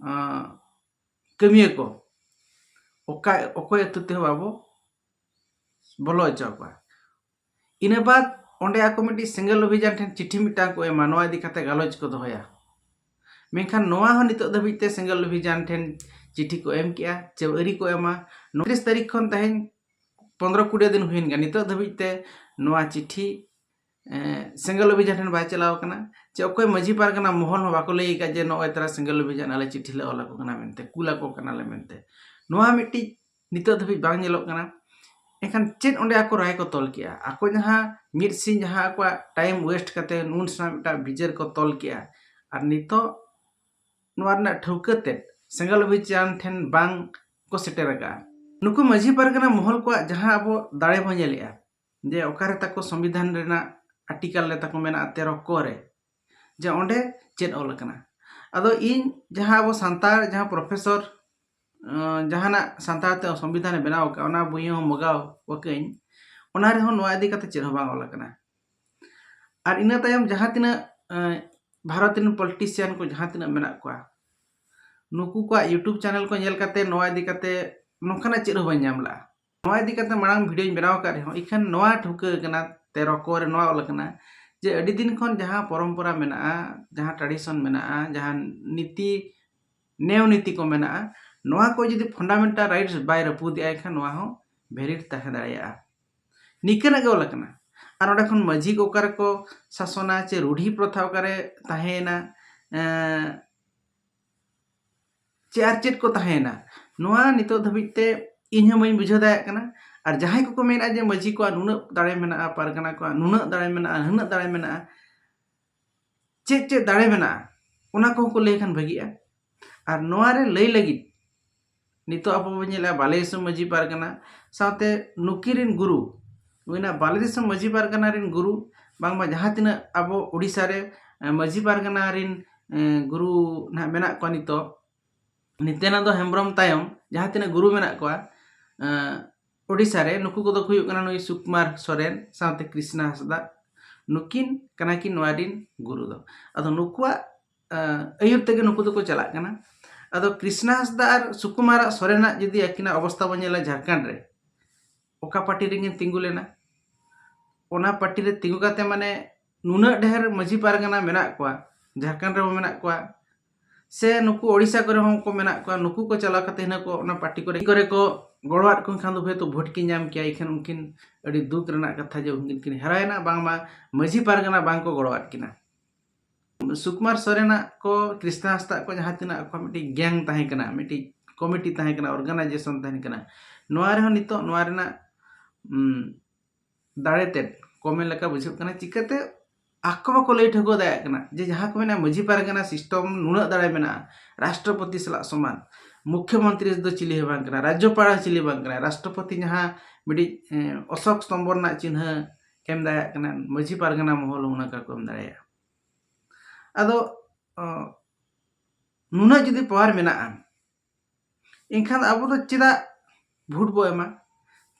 ᱟᱸ, ᱠᱟᱹᱢᱤᱭᱟᱹ ᱠᱚ ᱚᱠᱟ, ᱚᱠᱚᱭ ᱟᱹᱛᱩ ᱛᱮᱦᱚᱸ ᱵᱟᱵᱚ ᱵᱚᱞᱚ ᱦᱚᱪᱚ ᱟᱠᱚᱣᱟ᱾ ᱤᱱᱟᱹ ᱵᱟᱫ ᱚᱸᱰᱮ ᱟᱠᱚ ᱢᱤᱫᱴᱤᱡ ᱥᱮᱸᱜᱮᱞ ᱚᱵᱷᱤᱡᱟᱱ ᱴᱷᱮᱱ ᱪᱤᱴᱷᱤ ᱢᱤᱫᱴᱟᱝ ᱠᱚ ᱮᱢᱟ, ᱱᱚᱣᱟ ᱤᱫᱤ ᱠᱟᱛᱮ ᱜᱟᱞᱚᱪ ᱠᱚ ᱫᱚᱦᱚᱭᱟ᱾ ᱢᱮᱱᱠᱷᱟᱱ ᱱᱚᱣᱟ ᱦᱚᱸ ᱱᱤᱛᱚᱜ ᱫᱷᱟᱹᱵᱤᱡ ᱛᱮ ᱥᱮᱸᱜᱮᱞ ᱚᱵᱷᱤᱡᱟᱱ ᱴᱷᱮᱱ ᱪᱤᱴᱷᱤ ᱠᱚ ᱮᱢ ᱠᱮᱜᱼᱟ ᱪᱮ ᱟᱹᱨᱤ ᱠᱚ ᱮᱢᱟ᱾ ᱛᱤᱨᱤᱥ ᱛᱟᱹᱨᱤᱠᱷ ᱠᱷᱚᱱ ᱛᱮᱦᱮᱧ ᱯᱚᱱᱫᱽᱨᱚ ᱠᱩᱲᱤ ᱫᱤᱱ ᱦᱩᱭᱮᱱ ᱜᱮᱭᱟ, ᱱᱤᱛᱚᱜ ᱫᱷᱟᱹᱵᱤᱡ ᱛᱮ ᱱᱚᱣᱟ ᱪᱤᱴᱷᱤ, ᱮᱸ, ᱥᱮᱸᱜᱮᱞ ᱚᱵᱷᱤᱡᱟᱱ ᱴᱷᱮᱱ ᱵᱟᱭ ᱪᱟᱞᱟᱣ ᱠᱟᱱᱟ᱾ ᱪᱮ ᱚᱠᱚᱭ ᱢᱟᱹᱡᱷᱤ ᱯᱟᱨᱜᱟᱱᱟ ᱢᱚᱦᱚᱞ ᱦᱚᱸ ᱵᱟᱠᱚ ᱞᱟᱹᱭ ᱟᱠᱟᱫ ᱡᱮ ᱱᱚᱜᱼᱚᱭ ᱛᱟᱨᱟ ᱥᱮᱸᱜᱮᱞ ᱚᱵᱷᱤᱡᱟᱱ ᱟᱞᱮ ᱪᱤᱴᱷᱤ ᱞᱮ ᱚᱞ ᱟᱠᱚ ᱠᱟᱱᱟ ᱢᱮᱱᱛᱮ, ᱠᱩᱞ ᱟᱠᱚ ᱠᱟᱱᱟᱞᱮ ᱢᱮᱱᱛᱮ᱾ ᱱᱚᱣᱟ ᱢᱤᱫᱴᱤᱡ ᱱᱤᱛᱚᱜ ᱫᱷᱟᱹᱵᱤᱡ ᱵᱟᱝ ᱧᱮᱞᱚᱜ ᱠᱟᱱᱟ᱾ ᱮᱱᱠᱷᱟᱱ ᱪᱮᱫ ᱚᱸᱰᱮ ᱟᱠᱚ ᱨᱟᱭ ᱠᱚ ᱛᱚᱞ ᱠᱮᱜᱼᱟ? ᱟᱠᱚ ᱡᱟᱦᱟᱸ ᱢᱤᱫ ᱥᱤᱧ ᱡᱟᱦᱟᱸ ᱟᱠᱚᱣᱟᱜ ᱴᱟᱭᱤᱢ ᱣᱮᱥᱴ ᱠᱟᱛᱮ ᱱᱩᱱ ᱥᱮᱬᱟ ᱢᱤᱫᱴᱟᱝ ᱵᱤᱪᱟᱹᱨ ᱠᱚ ᱛᱚᱞ ᱠᱮᱜᱼᱟ, ᱟᱨ ᱱᱤᱛᱚᱜ ᱱᱚᱣᱟ ᱨᱮᱱᱟᱜ ᱴᱷᱟᱹᱣᱠᱟᱹ ᱛᱮᱫ ᱥᱮᱸᱜᱮᱞ ᱚᱵᱷᱤᱡᱟᱱ ᱴᱷᱮᱱ ᱵᱟᱝ ᱠᱚ ᱥᱮᱴᱮᱨ ᱟᱠᱟᱜᱼᱟ᱾ ᱱᱩᱠᱩ ᱢᱟᱹᱡᱷᱤ ᱯᱟᱨᱜᱟᱱᱟ ᱢᱚᱦᱚᱞ ᱠᱚᱣᱟᱜ ᱡᱟᱦᱟᱸ ᱟᱵᱚ ᱫᱟᱲᱮ ᱵᱚᱱ ᱧᱮᱞᱮᱜᱼᱟ, ᱡᱮ ᱚᱠᱟᱨᱮ ᱛᱟᱠᱚ ᱥᱚᱝᱵᱤᱫᱷᱟᱱ ᱨᱮᱱᱟᱜ ᱟᱨᱴᱤᱠᱟᱞ ᱨᱮ ᱛᱟᱠᱚ ᱢᱮᱱᱟᱜᱼᱟ ᱛᱮᱨᱚ ᱠᱚ ᱨᱮ, ᱡᱮ ᱚᱸᱰᱮ ᱪᱮᱫ ᱚᱞ ᱟᱠᱟᱱᱟ? ᱟᱫᱚ ᱤᱧ ᱡᱟᱦᱟᱸ ᱟᱵᱚ ᱥᱟᱱᱛᱟᱲ ᱡᱟᱦᱟᱸ ᱯᱨᱚᱯᱷᱮᱥᱚᱨ ᱡᱟᱦᱟᱱᱟᱜ ᱥᱟᱱᱛᱟᱲ ᱛᱮ ᱥᱚᱝᱵᱤᱫᱷᱟᱱᱮ ᱵᱮᱱᱟᱣ ᱟᱠᱟᱫ, ᱚᱱᱟ ᱵᱳᱭ ᱦᱚᱸ ᱢᱚᱜᱟᱣ ᱟᱠᱟᱹᱧ᱾ ᱚᱱᱟ ᱨᱮᱦᱚᱸ ᱱᱚᱣᱟ ᱤᱫᱤ ᱠᱟᱛᱮ ᱪᱮᱫ ᱦᱚᱸ ᱵᱟᱝ ᱚᱞ ᱟᱠᱟᱱᱟ᱾ ᱟᱨ ᱤᱱᱟᱹ ᱛᱟᱭᱚᱢ ᱡᱟᱦᱟᱸ ᱛᱤᱱᱟᱹᱜ ᱵᱷᱟᱨᱚᱛ ᱨᱮᱱ ᱯᱚᱞᱤᱴᱤᱥᱤᱭᱟᱱ ᱠᱚ ᱡᱟᱦᱟᱸ ᱛᱤᱱᱟᱹᱜ ᱢᱮᱱᱟᱜ ᱠᱚᱣᱟ, ᱱᱩᱠᱩ ᱠᱚᱣᱟᱜ YouTube ᱪᱮᱱᱮᱞ ᱠᱚ ᱧᱮᱞ ᱠᱟᱛᱮ ᱱᱚᱣᱟ ᱤᱫᱤ ᱠᱟᱛᱮ ᱱᱚᱝᱠᱟᱱᱟᱜ ᱪᱮᱫ ᱦᱚᱸ ᱵᱟᱹᱧ ᱧᱟᱢ ᱞᱮᱜᱼᱟ᱾ ᱱᱚᱣᱟ ᱤᱫᱤ ᱠᱟᱛᱮ ᱢᱟᱲᱟᱝ ᱵᱷᱤᱰᱤᱭᱳᱧ ᱵᱮᱱᱟᱣ ᱟᱠᱟᱫ ᱨᱮᱦᱚᱸ, ᱤᱠᱷᱟᱹᱱ ᱱᱚᱣᱟ ᱴᱷᱟᱹᱣᱠᱟᱹ ᱟᱠᱟᱱᱟ, ᱛᱮᱨᱚ ᱠᱚ ᱨᱮ ᱱᱚᱣᱟ ᱚᱞ ᱟᱠᱟᱱᱟ ᱡᱮ ᱟᱹᱰᱤ ᱫᱤᱱ ᱠᱷᱚᱱ ᱡᱟᱦᱟᱸ ᱯᱚᱨᱚᱢᱯᱚᱨᱟ ᱢᱮᱱᱟᱜᱼᱟ, ᱡᱟᱦᱟᱸ ᱴᱨᱟᱰᱤᱥᱚᱱ ᱢᱮᱱᱟᱜᱼᱟ, ᱡᱟᱦᱟᱸ ᱱᱤᱛᱤ ᱱᱮᱣ ᱱᱤᱛᱤ ᱠᱚ ᱢᱮᱱᱟᱜᱼᱟ, ᱱᱚᱣᱟ ᱠᱚ ᱡᱩᱫᱤ ᱯᱷᱟᱱᱰᱟᱢᱮᱱᱴᱟᱞ ᱨᱟᱭᱤᱴᱥ ᱵᱟᱭ ᱨᱟᱹᱯᱩᱫᱮᱜᱼᱟ, ᱮᱱᱠᱷᱟᱱ ᱱᱚᱣᱟ ᱦᱚᱸ ᱵᱷᱮᱞᱤᱰ ᱛᱟᱦᱮᱸ ᱫᱟᱲᱮᱭᱟᱜᱼᱟ᱾ ᱱᱤᱝᱠᱟᱹᱱᱟᱜ ᱜᱮ ᱚᱞ ᱟᱠᱟᱱᱟ᱾ ᱟᱨ ᱚᱸᱰᱮ ᱠᱷᱚᱱ ᱢᱟᱹᱡᱷᱤ ᱠᱚ ᱚᱠᱟ ᱨᱮᱠᱚ ᱥᱟᱥᱚᱱᱟ, ᱪᱮ ᱨᱩᱰᱷᱤ ᱯᱨᱚᱛᱷᱟ ᱚᱠᱟᱨᱮ ᱛᱟᱦᱮᱸᱭᱮᱱᱟ, ᱮᱸ, ᱪᱮ ᱟᱨ ᱪᱮᱫ ᱠᱚ ᱛᱟᱦᱮᱸᱭᱮᱱᱟ, ᱱᱚᱣᱟ ᱱᱤᱛᱚᱜ ᱫᱷᱟᱹᱵᱤᱡ ᱛᱮ ᱤᱧ ᱦᱚᱸ ᱵᱟᱹᱧ ᱵᱩᱡᱷᱟᱹᱣ ᱫᱟᱲᱮᱭᱟᱜ ᱠᱟᱱᱟ᱾ ᱟᱨ ᱡᱟᱦᱟᱸᱭ ᱠᱚᱠᱚ ᱢᱮᱱᱟ ᱡᱮ ᱢᱟᱹᱡᱷᱤ ᱠᱚᱣᱟᱜ ᱱᱩᱱᱟᱹᱜ ᱫᱟᱲᱮ ᱢᱮᱱᱟᱜᱼᱟ, ᱯᱟᱨᱜᱟᱱᱟ ᱠᱚᱣᱟᱜ ᱱᱩᱱᱟᱹᱜ ᱫᱟᱲᱮ ᱢᱮᱱᱟᱜᱼᱟ, ᱱᱩᱱᱟᱹᱜ ᱫᱟᱲᱮ ᱢᱮᱱᱟᱜᱼᱟ, ᱪᱮᱫ ᱪᱮᱫ ᱫᱟᱲᱮ ᱢᱮᱱᱟᱜᱼᱟ, ᱚᱱᱟ ᱠᱚᱦᱚᱸ ᱠᱚ ᱞᱟᱹᱭ ᱠᱷᱟᱱ ᱵᱷᱟᱹᱜᱤᱜᱼᱟ᱾ ᱟᱨ ᱱᱚᱣᱟ ᱨᱮ ᱞᱟᱹᱭ ᱞᱟᱹᱜᱤᱫ ᱱᱤᱛᱚᱜ ᱟᱵᱚ ᱵᱚᱱ ᱧᱮᱞᱮᱜᱼᱟ, ᱵᱟᱞᱮ ᱫᱤᱥᱚᱢ ᱢᱟᱹᱡᱷᱤ ᱯᱟᱨᱜᱟᱱᱟ ᱥᱟᱶᱛᱮ ᱱᱩᱠᱤᱱ ᱨᱮᱱ ᱜᱩᱨᱩ, ᱦᱩᱭᱱᱟ ᱵᱟᱞᱮ ᱫᱤᱥᱚᱢ ᱢᱟᱹᱡᱷᱤ ᱯᱟᱨᱜᱟᱱᱟ ᱨᱮᱱ ᱜᱩᱨᱩ, ᱵᱟᱝᱢᱟ ᱡᱟᱦᱟᱸ ᱛᱤᱱᱟᱹᱜ ᱟᱵᱚ ᱳᱰᱤᱥᱟ ᱨᱮ, ᱮ, ᱢᱟᱹᱡᱷᱤ ᱯᱟᱨᱜᱟᱱᱟ ᱨᱮᱱ, ᱮ, ᱜᱩᱨᱩ ᱱᱟᱦᱟᱜ ᱢᱮᱱᱟᱜ ᱠᱚᱣᱟ ᱱᱤᱛᱚᱜ, ᱱᱤᱛᱭᱟᱱᱟᱱᱫᱚ ᱦᱮᱢᱵᱨᱚᱢ ᱛᱟᱭᱚᱢ ᱡᱟᱦᱟᱸ ᱛᱤᱱᱟᱹᱜ ᱜᱩᱨᱩ ᱢᱮᱱᱟᱜ ᱠᱚᱣᱟ, ᱮ, ᱳᱰᱤᱥᱟ ᱨᱮ, ᱱᱩᱠᱩ ᱠᱚᱫᱚ ᱠᱚ ᱦᱩᱭᱩᱜ ᱠᱟᱱᱟ ᱱᱩᱭ ᱥᱩᱠᱩᱢᱟᱨ ᱥᱚᱨᱮᱱ ᱥᱟᱶᱛᱮ ᱠᱨᱤᱥᱱᱟ ᱦᱟᱸᱥᱫᱟ᱾ ᱱᱩᱠᱤᱱ ᱠᱟᱱᱟ ᱠᱤᱱ ᱱᱚᱣᱟ ᱨᱮᱱ ᱜᱩᱨᱩ ᱫᱚ᱾ ᱟᱫᱚ ᱱᱩᱠᱩᱣᱟᱜ, ᱮ, ᱟᱹᱭᱩᱨ ᱛᱮᱜᱮ ᱱᱩᱠᱩ ᱫᱚᱠᱚ ᱪᱟᱞᱟᱜ ᱠᱟᱱᱟ᱾ ᱟᱫᱚ ᱠᱨᱤᱥᱱᱟ ᱦᱟᱸᱥᱫᱟ ᱟᱨ ᱥᱩᱠᱩᱢᱟᱨᱟᱜ ᱥᱚᱨᱮᱱᱟᱜ ᱡᱩᱫᱤ ᱟᱹᱠᱤᱱᱟᱜ ᱚᱵᱚᱥᱛᱟ ᱵᱚᱱ ᱧᱮᱞᱟ ᱡᱷᱟᱲᱠᱷᱚᱸᱰ ᱨᱮ, ᱚᱠᱟ ᱯᱟᱨᱴᱤ ᱨᱮᱠᱤᱱ ᱛᱤᱸᱜᱩ ᱞᱮᱱᱟ, ᱚᱱᱟ ᱯᱟᱨᱴᱤ ᱨᱮ ᱛᱤᱸᱜᱩ ᱠᱟᱛᱮ ᱢᱟᱱᱮ ᱱᱩᱱᱟᱹᱜ ᱰᱷᱮᱨ ᱢᱟᱹᱡᱷᱤ ᱯᱟᱨᱜᱟᱱᱟ ᱢᱮᱱᱟᱜ ᱠᱚᱣᱟ, ᱡᱷᱟᱲᱠᱷᱚᱸᱰ ᱨᱮᱦᱚᱸ ᱢᱮᱱᱟᱜ ᱠᱚᱣᱟ, ᱥᱮ ᱱᱩᱠᱩ ᱳᱰᱤᱥᱟ ᱠᱚᱨᱮ ᱦᱚᱸ ᱠᱚ ᱢᱮᱱᱟᱜ ᱠᱚᱣᱟ, ᱱᱩᱠᱩ ᱠᱚ ᱪᱟᱞᱟᱣ ᱠᱟᱛᱮ ᱦᱤᱱᱟᱹ ᱠᱚ ᱚᱱᱟ ᱯᱟᱨᱴᱤ ᱠᱚᱨᱮ, ᱠᱚᱨᱮ ᱠᱚ ᱜᱚᱲᱚᱣᱟᱫ ᱠᱚ ᱠᱷᱟᱱ ᱫᱚ ᱦᱳᱭᱛᱳ ᱵᱷᱳᱴ ᱠᱤᱱ ᱧᱟᱢ ᱠᱮᱭᱟ᱾ ᱮᱱᱠᱷᱟᱱ ᱩᱱᱠᱤᱱ ᱟᱹᱰᱤ ᱫᱩᱠ ᱨᱮᱱᱟᱜ ᱠᱟᱛᱷᱟ ᱡᱮ ᱩᱱᱠᱤᱱ ᱠᱤᱱ ᱦᱮᱨᱟᱭᱮᱱᱟ, ᱵᱟᱝᱢᱟ ᱢᱟᱹᱡᱷᱤ ᱯᱟᱨᱜᱟᱱᱟ ᱵᱟᱝ ᱠᱚ ᱜᱚᱲᱚᱣᱟᱫ ᱠᱤᱱᱟ᱾ ᱥᱩᱠᱩᱢᱟᱨ ᱥᱚᱨᱮᱱᱟᱜ ᱠᱚ, ᱠᱨᱤᱥᱱᱟ ᱦᱟᱸᱥᱫᱟ ᱠᱚ ᱡᱟᱦᱟᱸ ᱛᱤᱱᱟᱹᱜ ᱟᱠᱚᱣᱟᱜ ᱢᱤᱫᱴᱤᱡ ᱜᱮᱝ ᱛᱟᱦᱮᱸ ᱠᱟᱱᱟ, ᱢᱤᱫᱴᱤᱡ ᱠᱚᱢᱤᱴᱤ ᱛᱟᱦᱮᱸ ᱠᱟᱱᱟ, ᱚᱨᱜᱟᱱᱟᱭᱡᱮᱥᱚᱱ ᱛᱟᱦᱮᱸ ᱠᱟᱱᱟ, ᱱᱚᱣᱟ ᱨᱮᱦᱚᱸ ᱱᱤᱛᱚᱜ ᱱᱚᱣᱟ ᱨᱮᱱᱟᱜ, ᱩᱢ, ᱫᱟᱲᱮ ᱛᱮᱫ ᱠᱚᱢᱮ ᱞᱮᱠᱟ ᱵᱩᱡᱷᱟᱹᱜ ᱠᱟᱱᱟ᱾ ᱪᱤᱠᱟᱹᱛᱮ ᱟᱠᱚ ᱵᱟᱠᱚ ᱞᱟᱹᱭ ᱴᱷᱟᱹᱣᱠᱟᱹ ᱫᱟᱲᱮᱭᱟᱜ ᱠᱟᱱᱟ ᱡᱮ ᱡᱟᱦᱟᱸ ᱠᱚ ᱢᱮᱱᱟ ᱢᱟᱹᱡᱷᱤ ᱯᱟᱨᱜᱟᱱᱟ ᱥᱤᱥᱴᱚᱢ ᱱᱩᱱᱟᱹᱜ ᱫᱟᱲᱮ ᱢᱮᱱᱟᱜᱼᱟ, ᱨᱟᱥᱴᱨᱚᱯᱚᱛᱤ ᱥᱟᱞᱟᱜ ᱥᱚᱢᱟᱱ, ᱢᱩᱠᱷᱭᱚᱢᱚᱱᱛᱨᱤ ᱫᱚ ᱪᱤᱞᱤ ᱦᱚᱸ ᱵᱟᱝ ᱠᱟᱱᱟ, ᱨᱟᱡᱽᱡᱚᱯᱟᱲ ᱪᱤᱞᱤ ᱵᱟᱝ ᱠᱟᱱᱟ, ᱨᱟᱥᱴᱨᱚᱯᱚᱛᱤ ᱡᱟᱦᱟᱸ ᱢᱤᱫᱴᱤᱡ, ᱮ, ᱚᱥᱳᱠ ᱥᱛᱚᱢᱵᱚ ᱨᱮᱱᱟᱜ ᱪᱤᱱᱦᱟᱹ ᱮᱢ ᱫᱟᱲᱮᱭᱟᱜ ᱠᱟᱱᱟ, ᱢᱟᱹᱡᱷᱤ ᱯᱟᱨᱜᱟᱱᱟ ᱢᱚᱦᱚᱞ ᱦᱚᱸ ᱚᱱᱟ ᱠᱚ ᱮᱢ ᱫᱟᱲᱮᱭᱟᱜᱼᱟ᱾ ᱟᱫᱚ, ᱚ, ᱱᱩᱱᱟᱹᱜ ᱡᱩᱫᱤ ᱯᱟᱣᱟᱨ ᱢᱮᱱᱟᱜᱼᱟ, ᱮᱱᱠᱷᱟᱱ ᱟᱵᱚ ᱫᱚ ᱪᱮᱫᱟᱜ ᱵᱷᱳᱴ ᱵᱚ ᱮᱢᱟ?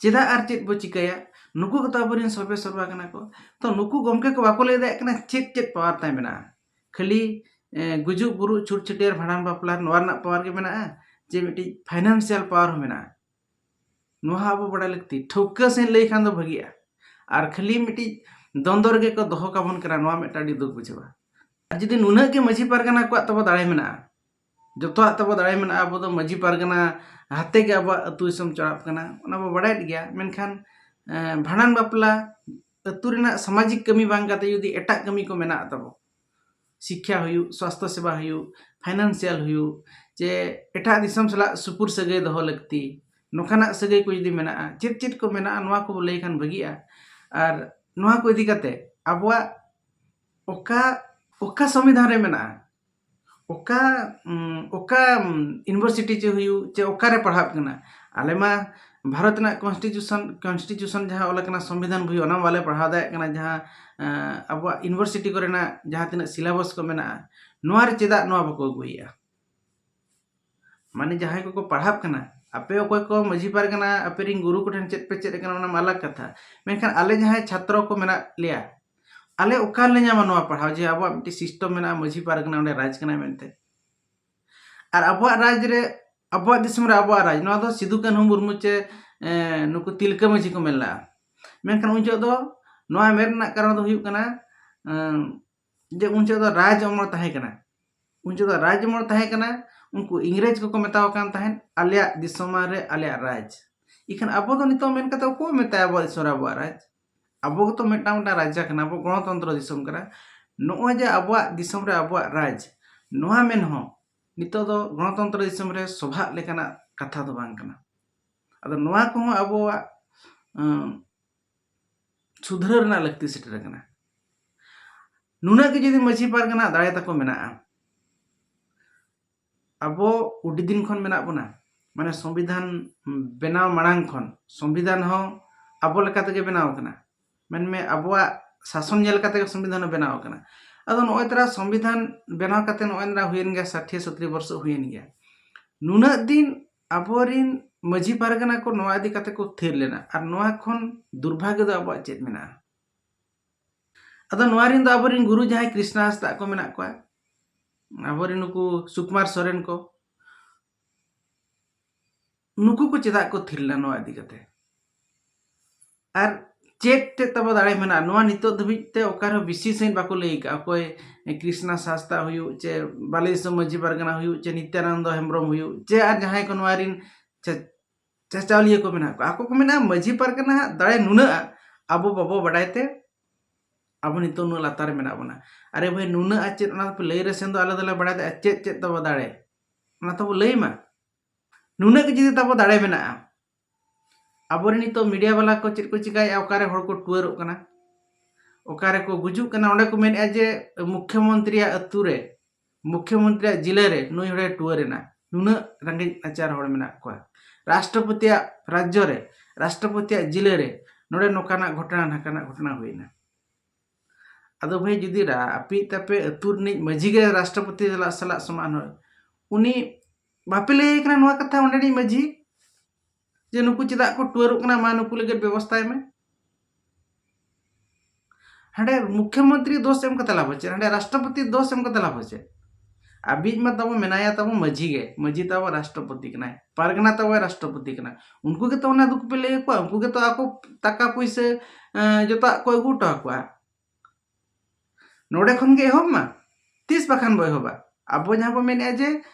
ᱪᱮᱫᱟᱜ ᱟᱨ ᱪᱮᱫ ᱵᱚ ᱪᱤᱠᱟᱹᱭᱟ? ᱱᱩᱠᱩ ᱠᱚᱫᱚ ᱟᱵᱚᱨᱮᱱ ᱥᱚᱨᱵᱮ ᱥᱚᱨᱵᱟ ᱠᱟᱱᱟ ᱠᱚ᱾ ᱛᱚ ᱱᱩᱠᱩ ᱜᱚᱢᱠᱮ ᱠᱚ ᱵᱟᱠᱚ ᱞᱟᱹᱭ ᱫᱟᱲᱮᱭᱟᱜ ᱠᱟᱱᱟ ᱪᱮᱫ ᱪᱮᱫ ᱯᱟᱣᱟᱨ ᱛᱟᱭ ᱢᱮᱱᱟᱜᱼᱟ᱾ ᱠᱷᱟᱹᱞᱤ ᱮ, ᱜᱩᱡᱩᱜ ᱵᱩᱨᱩᱜ, ᱪᱷᱩᱴ ᱪᱷᱟᱹᱴᱭᱟᱹᱨ, ᱵᱷᱟᱸᱰᱟᱱ ᱵᱟᱯᱞᱟ ᱱᱚᱣᱟ ᱨᱮᱱᱟᱜ ᱯᱟᱣᱟᱨ ᱜᱮ ᱢᱮᱱᱟᱜᱼᱟ, ᱡᱮ ᱢᱤᱫᱴᱤᱡ ᱯᱷᱟᱭᱱᱟᱱᱥᱤᱭᱟᱞ ᱯᱟᱣᱟᱨ ᱦᱚᱸ ᱢᱮᱱᱟᱜᱼᱟ? ᱱᱚᱣᱟ ᱦᱚᱸ ᱟᱵᱚ ᱵᱟᱲᱟᱭ ᱞᱟᱹᱠᱛᱤ᱾ ᱴᱷᱟᱹᱣᱠᱟᱹ ᱥᱟᱺᱦᱤᱡ ᱞᱟᱹᱭ ᱠᱷᱟᱱ ᱫᱚ ᱵᱷᱟᱹᱜᱤᱜᱼᱟ᱾ ᱟᱨ ᱠᱷᱟᱹᱞᱤ ᱢᱤᱫᱴᱤᱡ ᱫᱚᱱᱫᱚ ᱨᱮᱜᱮ ᱠᱚ ᱫᱚᱦᱚ ᱠᱟᱵᱚᱱ ᱠᱟᱱᱟ, ᱱᱚᱣᱟ ᱢᱤᱫᱴᱟᱝ ᱟᱹᱰᱤ ᱫᱩᱠ ᱵᱩᱡᱷᱟᱹᱜᱼᱟ᱾ ᱟᱨ ᱡᱩᱫᱤ ᱱᱩᱱᱟᱹᱜ ᱜᱮ ᱢᱟᱹᱡᱷᱤ ᱯᱟᱨᱜᱟᱱᱟ ᱠᱚᱣᱟᱜ ᱛᱟᱵᱚ ᱫᱟᱲᱮ ᱢᱮᱱᱟᱜᱼᱟ, ᱡᱚᱛᱚᱣᱟᱜ ᱛᱟᱵᱚ ᱫᱟᱲᱮ ᱢᱮᱱᱟᱜᱼᱟ, ᱟᱵᱚ ᱫᱚ ᱢᱟᱹᱡᱷᱤ ᱯᱟᱨᱜᱟᱱᱟ ᱦᱟᱛᱮ ᱜᱮ ᱟᱵᱚᱣᱟᱜ ᱟᱹᱛᱩ ᱫᱤᱥᱚᱢ ᱪᱟᱞᱟᱜ ᱠᱟᱱᱟ, ᱚᱱᱟ ᱵᱚ ᱵᱟᱲᱟᱭᱮᱫ ᱜᱮᱭᱟ᱾ ᱢᱮᱱᱠᱷᱟᱱ ᱮᱸ, ᱵᱷᱟᱸᱰᱟᱱ ᱵᱟᱯᱞᱟ ᱟᱹᱛᱩ ᱨᱮᱱᱟᱜ ᱥᱟᱢᱟᱡᱤᱠ ᱠᱟᱹᱢᱤ ᱵᱟᱝ ᱠᱟᱛᱮ ᱡᱩᱫᱤ ᱮᱴᱟᱜ ᱠᱟᱹᱢᱤ ᱠᱚ ᱢᱮᱱᱟᱜ ᱛᱟᱵᱚ, ᱥᱤᱠᱠᱷᱟ ᱦᱩᱭᱩᱜ, ᱥᱟᱥᱛᱷᱚ ᱥᱮᱵᱟ ᱦᱩᱭᱩᱜ, ᱯᱷᱟᱭᱱᱟᱱᱥᱤᱭᱟᱞ ᱦᱩᱭᱩᱜ, ᱪᱮ ᱮᱴᱟᱜ ᱫᱤᱥᱚᱢ ᱥᱟᱞᱟᱜ ᱥᱩᱯᱩᱨ ᱥᱟᱹᱜᱟᱹᱭ ᱫᱚᱦᱚ ᱞᱟᱹᱠᱛᱤ, ᱱᱚᱝᱠᱟᱱᱟᱜ ᱥᱟᱹᱜᱟᱹᱭ ᱠᱚ ᱡᱩᱫᱤ ᱢᱮᱱᱟᱜᱼᱟ, ᱪᱮᱫ ᱪᱮᱫ ᱠᱚ ᱢᱮᱱᱟᱜᱼᱟ, ᱱᱚᱣᱟ ᱠᱚᱵᱚ ᱞᱟᱹᱭ ᱠᱷᱟᱱ ᱵᱷᱟᱹᱜᱤᱜᱼᱟ᱾ ᱟᱨ ᱱᱚᱣᱟ ᱠᱚ ᱤᱫᱤ ᱠᱟᱛᱮ ᱟᱵᱚᱣᱟᱜ ᱚᱠᱟ, ᱚᱠᱟ ᱥᱚᱝᱵᱤᱫᱷᱟᱱ ᱨᱮ ᱢᱮᱱᱟᱜᱼᱟ, ᱚᱠᱟ, ᱩᱸ, ᱚᱠᱟ, ᱩᱸ, ᱤᱭᱩᱱᱤᱵᱷᱟᱨᱥᱤᱴᱤ ᱪᱮ ᱦᱩᱭᱩᱜ, ᱪᱮ ᱚᱠᱟᱨᱮ ᱯᱟᱲᱦᱟᱜ ᱠᱟᱱᱟ? ᱟᱞᱮ ᱢᱟ ᱵᱷᱟᱨᱚᱛ ᱨᱮᱱᱟᱜ ᱠᱚᱱᱥᱴᱤᱴᱤᱭᱩᱥᱚᱱ, ᱠᱚᱱᱥᱴᱤᱴᱤᱭᱩᱥᱚᱱ ᱡᱟᱦᱟᱸ ᱚᱞ ᱟᱠᱟᱱᱟ, ᱥᱚᱝᱵᱤᱫᱷᱟᱱ ᱵᱳᱭ, ᱚᱱᱟ ᱢᱟ ᱵᱟᱞᱮ ᱯᱟᱲᱦᱟᱣ ᱫᱟᱲᱮᱭᱟᱜ ᱠᱟᱱᱟ, ᱡᱟᱦᱟᱸ, ᱮᱸ, ᱟᱵᱚᱣᱟᱜ ᱤᱭᱩᱱᱤᱵᱷᱟᱨᱥᱤᱴᱤ ᱠᱚᱨᱮᱱᱟᱜ ᱡᱟᱦᱟᱸ ᱛᱤᱱᱟᱹᱜ ᱥᱤᱞᱮᱵᱟᱥ ᱠᱚ ᱢᱮᱱᱟᱜᱼᱟ, ᱱᱚᱣᱟ ᱨᱮ ᱪᱮᱫᱟᱜ ᱱᱚᱣᱟ ᱵᱟᱠᱚ ᱟᱹᱜᱩᱭᱮᱫᱼᱟ? ᱢᱟᱱᱮ ᱡᱟᱦᱟᱸᱭ ᱠᱚᱠᱚ ᱯᱟᱲᱦᱟᱜ ᱠᱟᱱᱟ, ᱟᱯᱮ ᱚᱠᱚᱭ ᱠᱚ ᱢᱟᱹᱡᱷᱤ ᱯᱟᱨᱜᱟᱱᱟ, ᱟᱯᱮ ᱨᱮᱱ ᱜᱩᱨᱩ ᱠᱚᱴᱷᱮᱱ ᱪᱮᱫ ᱯᱮ ᱪᱮᱫ ᱟᱠᱟᱱᱟ, ᱚᱱᱟ ᱢᱟ ᱟᱞᱟᱜᱽ ᱠᱟᱛᱷᱟ᱾ ᱢᱮᱱᱠᱷᱟᱱ ᱟᱞᱮ ᱡᱟᱦᱟᱸᱭ ᱪᱷᱟᱛᱨᱚ ᱠᱚ ᱢᱮᱱᱟᱜ ᱞᱮᱭᱟ, ᱟᱞᱮ ᱚᱠᱟ ᱨᱮᱞᱮ ᱧᱟᱢᱟ ᱱᱚᱣᱟ ᱯᱟᱲᱦᱟᱣ, ᱡᱮ ᱟᱵᱚᱣᱟᱜ ᱢᱤᱫᱴᱤᱡ ᱥᱤᱥᱴᱮᱢ ᱢᱮᱱᱟᱜᱼᱟ, ᱢᱟᱹᱡᱷᱤ ᱯᱟᱨᱜᱟᱱᱟ ᱚᱸᱰᱮ ᱨᱟᱡᱽ ᱠᱟᱱᱟᱭ ᱢᱮᱱᱛᱮ? ᱟᱨ ᱟᱵᱚᱣᱟᱜ ᱨᱟᱡᱽ ᱨᱮ, ᱟᱵᱚᱣᱟᱜ ᱫᱤᱥᱚᱢ ᱨᱮ ᱟᱵᱚᱣᱟᱜ ᱨᱟᱡᱽ, ᱱᱚᱣᱟ ᱫᱚ ᱥᱤᱫᱩ ᱠᱟᱹᱱᱦᱩ ᱢᱩᱨᱢᱩ ᱪᱮ, ᱮ, ᱱᱩᱠᱩ ᱛᱤᱞᱠᱟᱹ ᱢᱟᱹᱡᱷᱤ ᱠᱚ ᱢᱮᱱ ᱞᱮᱫᱼᱟ᱾ ᱢᱮᱱᱠᱷᱟᱱ ᱩᱱ ᱡᱚᱦᱚᱜ ᱫᱚ ᱱᱚᱣᱟ ᱢᱮᱱ ᱨᱮᱱᱟᱜ ᱠᱟᱨᱚᱱ ᱫᱚ ᱦᱩᱭᱩᱜ ᱠᱟᱱᱟ, ᱮᱸ, ᱡᱮ ᱩᱱ ᱡᱚᱦᱚᱜ ᱫᱚ ᱨᱟᱡᱽ ᱟᱢᱚᱞ ᱛᱟᱦᱮᱸ ᱠᱟᱱᱟ᱾ ᱩᱱ ᱡᱚᱦᱚᱜ ᱫᱚ ᱨᱟᱡᱽ ᱟᱢᱚᱞ ᱛᱟᱦᱮᱸ ᱠᱟᱱᱟ, ᱩᱱᱠᱩ ᱤᱝᱨᱮᱡᱽ ᱠᱚᱠᱚ ᱢᱮᱛᱟᱣ ᱠᱟᱱ ᱛᱟᱦᱮᱸᱫ, "ᱟᱞᱮᱭᱟᱜ ᱫᱤᱥᱚᱢ ᱨᱮ ᱟᱞᱮᱭᱟᱜ ᱨᱟᱡᱽ᱾" ᱤᱠᱷᱟᱹᱱ ᱟᱵᱚ ᱫᱚ ᱱᱤᱛᱚᱜ ᱢᱮᱱ ᱠᱟᱛᱮ ᱚᱠᱚᱭ ᱢᱮᱛᱟᱭᱟ ᱟᱵᱚᱣᱟᱜ ᱫᱤᱥᱚᱢ ᱨᱮ ᱟᱵᱚᱣᱟᱜ ᱨᱟᱡᱽ? ᱟᱵᱚ ᱜᱮᱛᱚ ᱢᱤᱫᱴᱟᱝ ᱢᱤᱫᱴᱟᱝ ᱨᱟᱡᱟ ᱠᱟᱱᱟ, ᱟᱵᱚ ᱜᱚᱬᱚᱛᱚᱱᱛᱨᱚ ᱫᱤᱥᱚᱢ ᱠᱟᱱᱟ᱾ ᱱᱚᱜᱼᱚᱭ ᱡᱮ ᱟᱵᱚᱣᱟᱜ ᱫᱤᱥᱚᱢ ᱨᱮ ᱟᱵᱚᱣᱟᱜ ᱨᱟᱡᱽ, ᱱᱚᱣᱟ ᱢᱮᱱ ᱦᱚᱸ ᱱᱤᱛᱚᱜ ᱫᱚ ᱜᱚᱬᱚᱛᱚᱱᱛᱨᱚ ᱫᱤᱥᱚᱢ ᱨᱮ ᱥᱚᱵᱷᱟᱜ ᱞᱮᱠᱟᱱᱟᱜ ᱠᱟᱛᱷᱟ ᱫᱚ ᱵᱟᱝ ᱠᱟᱱᱟ᱾ ᱟᱫᱚ ᱱᱚᱣᱟ ᱠᱚᱦᱚᱸ ᱟᱵᱚᱣᱟᱜ, ᱟᱸ, ᱥᱩᱫᱷᱨᱟᱹᱣ ᱨᱮᱱᱟᱜ ᱞᱟᱹᱠᱛᱤ ᱥᱮᱴᱮᱨ ᱟᱠᱟᱱᱟ᱾ ᱱᱩᱱᱟᱹᱜ ᱜᱮ ᱡᱩᱫᱤ ᱢᱟᱹᱡᱷᱤ ᱯᱟᱨᱜᱟᱱᱟ ᱫᱟᱲᱮ ᱛᱟᱠᱚ ᱢᱮᱱᱟᱜᱼᱟ, ᱟᱵᱚ ᱟᱹᱰᱤ ᱫᱤᱱ ᱠᱷᱚᱱ ᱢᱮᱱᱟᱜ ᱵᱚᱱᱟ, ᱢᱟᱱᱮ ᱥᱚᱝᱵᱤᱫᱷᱟᱱ ᱵᱮᱱᱟᱣ ᱢᱟᱲᱟᱝ ᱠᱷᱚᱱ, ᱥᱚᱝᱵᱤᱫᱷᱟᱱ ᱦᱚᱸ ᱟᱵᱚ ᱞᱮᱠᱟ ᱛᱮᱜᱮ ᱵᱮᱱᱟᱣ ᱟᱠᱟᱱᱟ᱾ ᱢᱮᱱᱢᱮ ᱟᱵᱚᱣᱟᱜ ᱥᱟᱥᱚᱱ ᱧᱮᱞ ᱠᱟᱛᱮ ᱜᱮ ᱥᱚᱝᱵᱤᱫᱷᱟᱱ ᱦᱚᱸ ᱵᱮᱱᱟᱣ ᱟᱠᱟᱱᱟ᱾ ᱟᱫᱚ ᱱᱚᱜᱼᱚᱭ ᱛᱚᱨᱟ ᱥᱚᱝᱵᱤᱫᱷᱟᱱ ᱵᱮᱱᱟᱣ ᱠᱟᱛᱮ ᱱᱚᱜᱼᱚᱭ ᱛᱚᱨᱟ ᱦᱩᱭᱮᱱ ᱜᱮᱭᱟ, ᱥᱟᱴᱷᱤᱭᱟᱹ ᱥᱚᱛᱨᱤ ᱵᱚᱨᱥᱚ ᱦᱩᱭᱮᱱ ᱜᱮᱭᱟ᱾ ᱱᱩᱱᱟᱹᱜ ᱫᱤᱱ ᱟᱵᱚᱨᱤᱱ ᱢᱟᱹᱡᱷᱤ ᱯᱟᱨᱜᱟᱱᱟ ᱠᱚ ᱱᱚᱣᱟ ᱤᱫᱤ ᱠᱟᱛᱮ ᱠᱚ ᱛᱷᱤᱨ ᱞᱮᱱᱟ, ᱟᱨ ᱱᱚᱣᱟ ᱠᱷᱚᱱ ᱫᱩᱨᱵᱷᱟᱜᱽᱜᱚ ᱫᱚ ᱟᱵᱚᱣᱟᱜ ᱪᱮᱫ ᱢᱮᱱᱟᱜᱼᱟ? ᱟᱫᱚ ᱱᱚᱣᱟ ᱨᱤᱱ ᱫᱚ ᱟᱵᱚᱨᱤᱱ ᱜᱩᱨᱩ ᱡᱟᱦᱟᱸᱭ ᱠᱨᱤᱥᱱᱟ ᱦᱟᱸᱥᱫᱟ ᱠᱚ ᱢᱮᱱᱟᱜ ᱠᱚᱣᱟ, ᱟᱵᱚᱨᱤᱱ ᱱᱩᱠᱩ ᱥᱩᱠᱩᱢᱟᱨ ᱥᱚᱨᱮᱱ ᱠᱚ, ᱱᱩᱠᱩ ᱠᱚ ᱪᱮᱫᱟᱜ ᱠᱚ ᱛᱷᱤᱨ ᱞᱮᱱᱟ ᱱᱚᱣᱟ ᱤᱫᱤ ᱠᱟᱛᱮ? ᱟᱨ ᱪᱮᱫ ᱪᱮᱫ ᱛᱟᱵᱚ ᱫᱟᱲᱮ ᱢᱮᱱᱟᱜᱼᱟ, ᱱᱚᱣᱟ ᱱᱤᱛᱚᱜ ᱫᱷᱟᱹᱵᱤᱡ ᱛᱮ ᱚᱠᱟ ᱨᱮᱦᱚᱸ ᱵᱤᱥᱤ ᱥᱟᱺᱦᱤᱡ ᱵᱟᱠᱚ ᱞᱟᱹᱭ ᱟᱠᱟᱫᱼᱟ᱾ ᱚᱠᱚᱭ ᱠᱨᱤᱥᱱᱟ ᱦᱟᱸᱥᱫᱟ ᱦᱩᱭᱩᱜ, ᱪᱮ ᱵᱟᱞᱮ ᱫᱤᱥᱚᱢ ᱢᱟᱹᱡᱷᱤ ᱯᱟᱨᱜᱟᱱᱟ ᱦᱩᱭᱩᱜ, ᱪᱮ ᱱᱤᱛᱭᱟᱱᱟᱱᱫᱚ ᱦᱮᱢᱵᱨᱚᱢ ᱦᱩᱭᱩᱜ, ᱪᱮ ᱟᱨ ᱡᱟᱦᱟᱸᱭ ᱠᱚ ᱱᱚᱣᱟ ᱨᱤᱱ ᱪᱟ-, ᱪᱟᱪᱟᱣᱞᱤᱭᱟᱹ ᱠᱚ ᱢᱮᱱᱟᱜ ᱠᱚᱣᱟ, ᱟᱠᱚ ᱠᱚ ᱢᱮᱱᱟ ᱢᱟᱹᱡᱷᱤ ᱯᱟᱨᱜᱟᱱᱟ ᱦᱟᱜ ᱫᱟᱲᱮ ᱱᱩᱱᱟᱹᱜᱼᱟ, ᱟᱵᱚ ᱵᱟᱵᱚ ᱵᱟᱰᱟᱭ ᱛᱮ ᱟᱵᱚ ᱱᱤᱛᱚᱜ ᱩᱱᱟᱹᱜ ᱞᱟᱛᱟᱨ ᱨᱮ ᱢᱮᱱᱟᱜ ᱵᱚᱱᱟ᱾ ᱟᱨᱮ ᱵᱷᱟᱹᱭ, ᱱᱩᱱᱟᱹᱜ ᱟᱨ ᱪᱮᱫ, ᱚᱱᱟ ᱫᱚᱯᱮ ᱞᱟᱹᱭ ᱨᱮ ᱥᱮᱱ ᱫᱚ ᱟᱞᱮ ᱫᱚᱞᱮ ᱵᱟᱲᱟᱭ ᱫᱟ ᱪᱮᱫ ᱪᱮᱫ ᱛᱟᱵᱚ ᱫᱟᱲᱮ, ᱚᱱᱟ ᱛᱟᱵᱚ ᱞᱟᱹᱭ ᱢᱟ᱾ ᱱᱩᱱᱟᱹᱜ ᱜᱮ ᱡᱩᱫᱤ ᱛᱟᱵᱚ ᱫᱟᱲᱮ ᱢᱮᱱᱟᱜᱼᱟ, ᱟᱵᱚᱨᱮᱱ ᱱᱤᱛᱚᱜ ᱢᱤᱰᱤᱭᱟ ᱵᱟᱞᱟ ᱠᱚ ᱪᱮᱫ ᱠᱚ ᱪᱤᱠᱟᱭᱮᱫᱼᱟ, ᱚᱠᱟᱨᱮ ᱦᱚᱲ ᱠᱚ ᱴᱩᱣᱟᱹᱨᱚᱜ ᱠᱟᱱᱟ, ᱚᱠᱟᱨᱮ ᱠᱚ ᱜᱩᱡᱩᱜ ᱠᱟᱱᱟ, ᱚᱸᱰᱮ ᱠᱚ ᱢᱮᱱᱮᱫᱼᱟ ᱡᱮ ᱢᱩᱠᱷᱭᱚᱢᱚᱱᱛᱨᱤᱭᱟᱜ ᱟᱹᱛᱩ ᱨᱮ, ᱢᱩᱠᱷᱭᱚᱢᱚᱱᱛᱨᱤᱭᱟᱜ ᱡᱤᱞᱟᱹ ᱨᱮ ᱱᱩᱭ ᱦᱚᱲᱮ ᱴᱩᱣᱟᱹᱨ ᱮᱱᱟ, ᱱᱩᱱᱟᱹᱜ ᱨᱮᱸᱜᱮᱡ ᱱᱟᱪᱟᱨ ᱦᱚᱲ ᱢᱮᱱᱟᱜ ᱠᱚᱣᱟ, ᱨᱟᱥᱴᱨᱚᱯᱚᱛᱤᱭᱟᱜ ᱨᱟᱡᱽᱡᱚ ᱨᱮ, ᱨᱟᱥᱴᱨᱚᱯᱚᱛᱤᱭᱟᱜ ᱡᱤᱞᱟᱹ ᱨᱮ ᱱᱚᱰᱮ ᱱᱚᱝᱠᱟᱱᱟᱜ ᱜᱷᱚᱴᱚᱱᱟ, ᱱᱷᱟᱝᱠᱟᱱᱟᱜ ᱜᱷᱚᱴᱚᱱᱟ ᱦᱩᱭᱱᱟ᱾ ᱟᱫᱚ ᱵᱷᱟᱹᱭ, ᱡᱩᱫᱤ ᱨᱟ-, ᱟᱯᱮᱭᱤᱡ ᱛᱟᱯᱮ ᱟᱹᱛᱩ ᱨᱤᱱᱤᱡ ᱢᱟᱹᱡᱷᱤ ᱜᱮ ᱨᱟᱥᱴᱨᱚᱯᱚᱛᱤ ᱥᱟᱞᱟᱜ, ᱥᱟᱞᱟᱜ ᱥᱚᱢᱟᱱ ᱦᱚᱲ, ᱩᱱᱤ ᱵᱟᱯᱮ ᱞᱟᱹᱭ ᱟᱭ ᱠᱟᱱᱟ ᱱᱚᱣᱟ ᱠᱟᱛᱷᱟ ᱚᱸᱰᱮᱱᱤᱡ ᱢᱟᱹᱡᱷᱤ, ᱡᱮ ᱱᱩᱠᱩ ᱪᱮᱫᱟᱜ ᱠᱚ ᱴᱩᱣᱟᱹᱨᱚᱜ ᱠᱟᱱᱟ, ᱢᱟ ᱱᱩᱠᱩ ᱞᱟᱹᱜᱤᱫ ᱵᱮᱵᱚᱥᱛᱷᱟᱭ ᱢᱮ? ᱦᱟᱸᱰᱮ ᱢᱩᱠᱷᱭᱚᱢᱚᱱᱛᱨᱤ ᱫᱳᱥ ᱮᱢ ᱠᱟᱛᱮ ᱞᱟᱵᱷ ᱪᱮᱫ? ᱦᱟᱸᱰᱮ ᱨᱟᱥᱴᱨᱚᱯᱚᱛᱤ ᱫᱳᱥ ᱮᱢ ᱠᱟᱛᱮ ᱞᱟᱵᱷ ᱪᱮᱫ? ᱟᱵᱤᱡ ᱢᱟ ᱛᱟᱵᱚ ᱢᱮᱱᱟᱭᱟ ᱛᱟᱵᱚ ᱢᱟᱹᱡᱷᱤ ᱜᱮ, ᱢᱟᱹᱡᱷᱤ ᱛᱟᱵᱚ ᱨᱟᱥᱴᱨᱚᱯᱚᱛᱤ ᱠᱟᱱᱟᱭ, ᱯᱟᱨᱜᱟᱱᱟ ᱛᱟᱵᱚ ᱨᱟᱥᱴᱨᱚᱯᱚᱛᱤ ᱠᱟᱱᱟ, ᱩᱱᱠᱩ ᱜᱮᱛᱚ ᱚᱱᱟ ᱫᱩᱠ ᱯᱮ ᱞᱟᱹᱭ ᱟᱠᱚᱣᱟ, ᱩᱱᱠᱩ ᱜᱮᱛᱚ ᱟᱠᱚ ᱴᱟᱠᱟ ᱯᱩᱭᱥᱟᱹ, ᱮᱸ, ᱡᱚᱛᱚᱣᱟᱜ ᱠᱚ ᱟᱹᱜᱩ ᱦᱚᱴᱚ ᱟᱠᱚᱣᱟ᱾ ᱱᱚᱰᱮ ᱠᱷᱚᱱ ᱜᱮ ᱮᱦᱚᱵ ᱢᱟ, ᱛᱤᱥ ᱵᱟᱠᱷᱟᱱ ᱵᱚ ᱮᱦᱚᱵᱟ? ᱟᱵᱚ ᱡᱟᱦᱟᱸ ᱵᱚ ᱢᱮᱱᱮᱫᱼᱟ ᱡᱮ,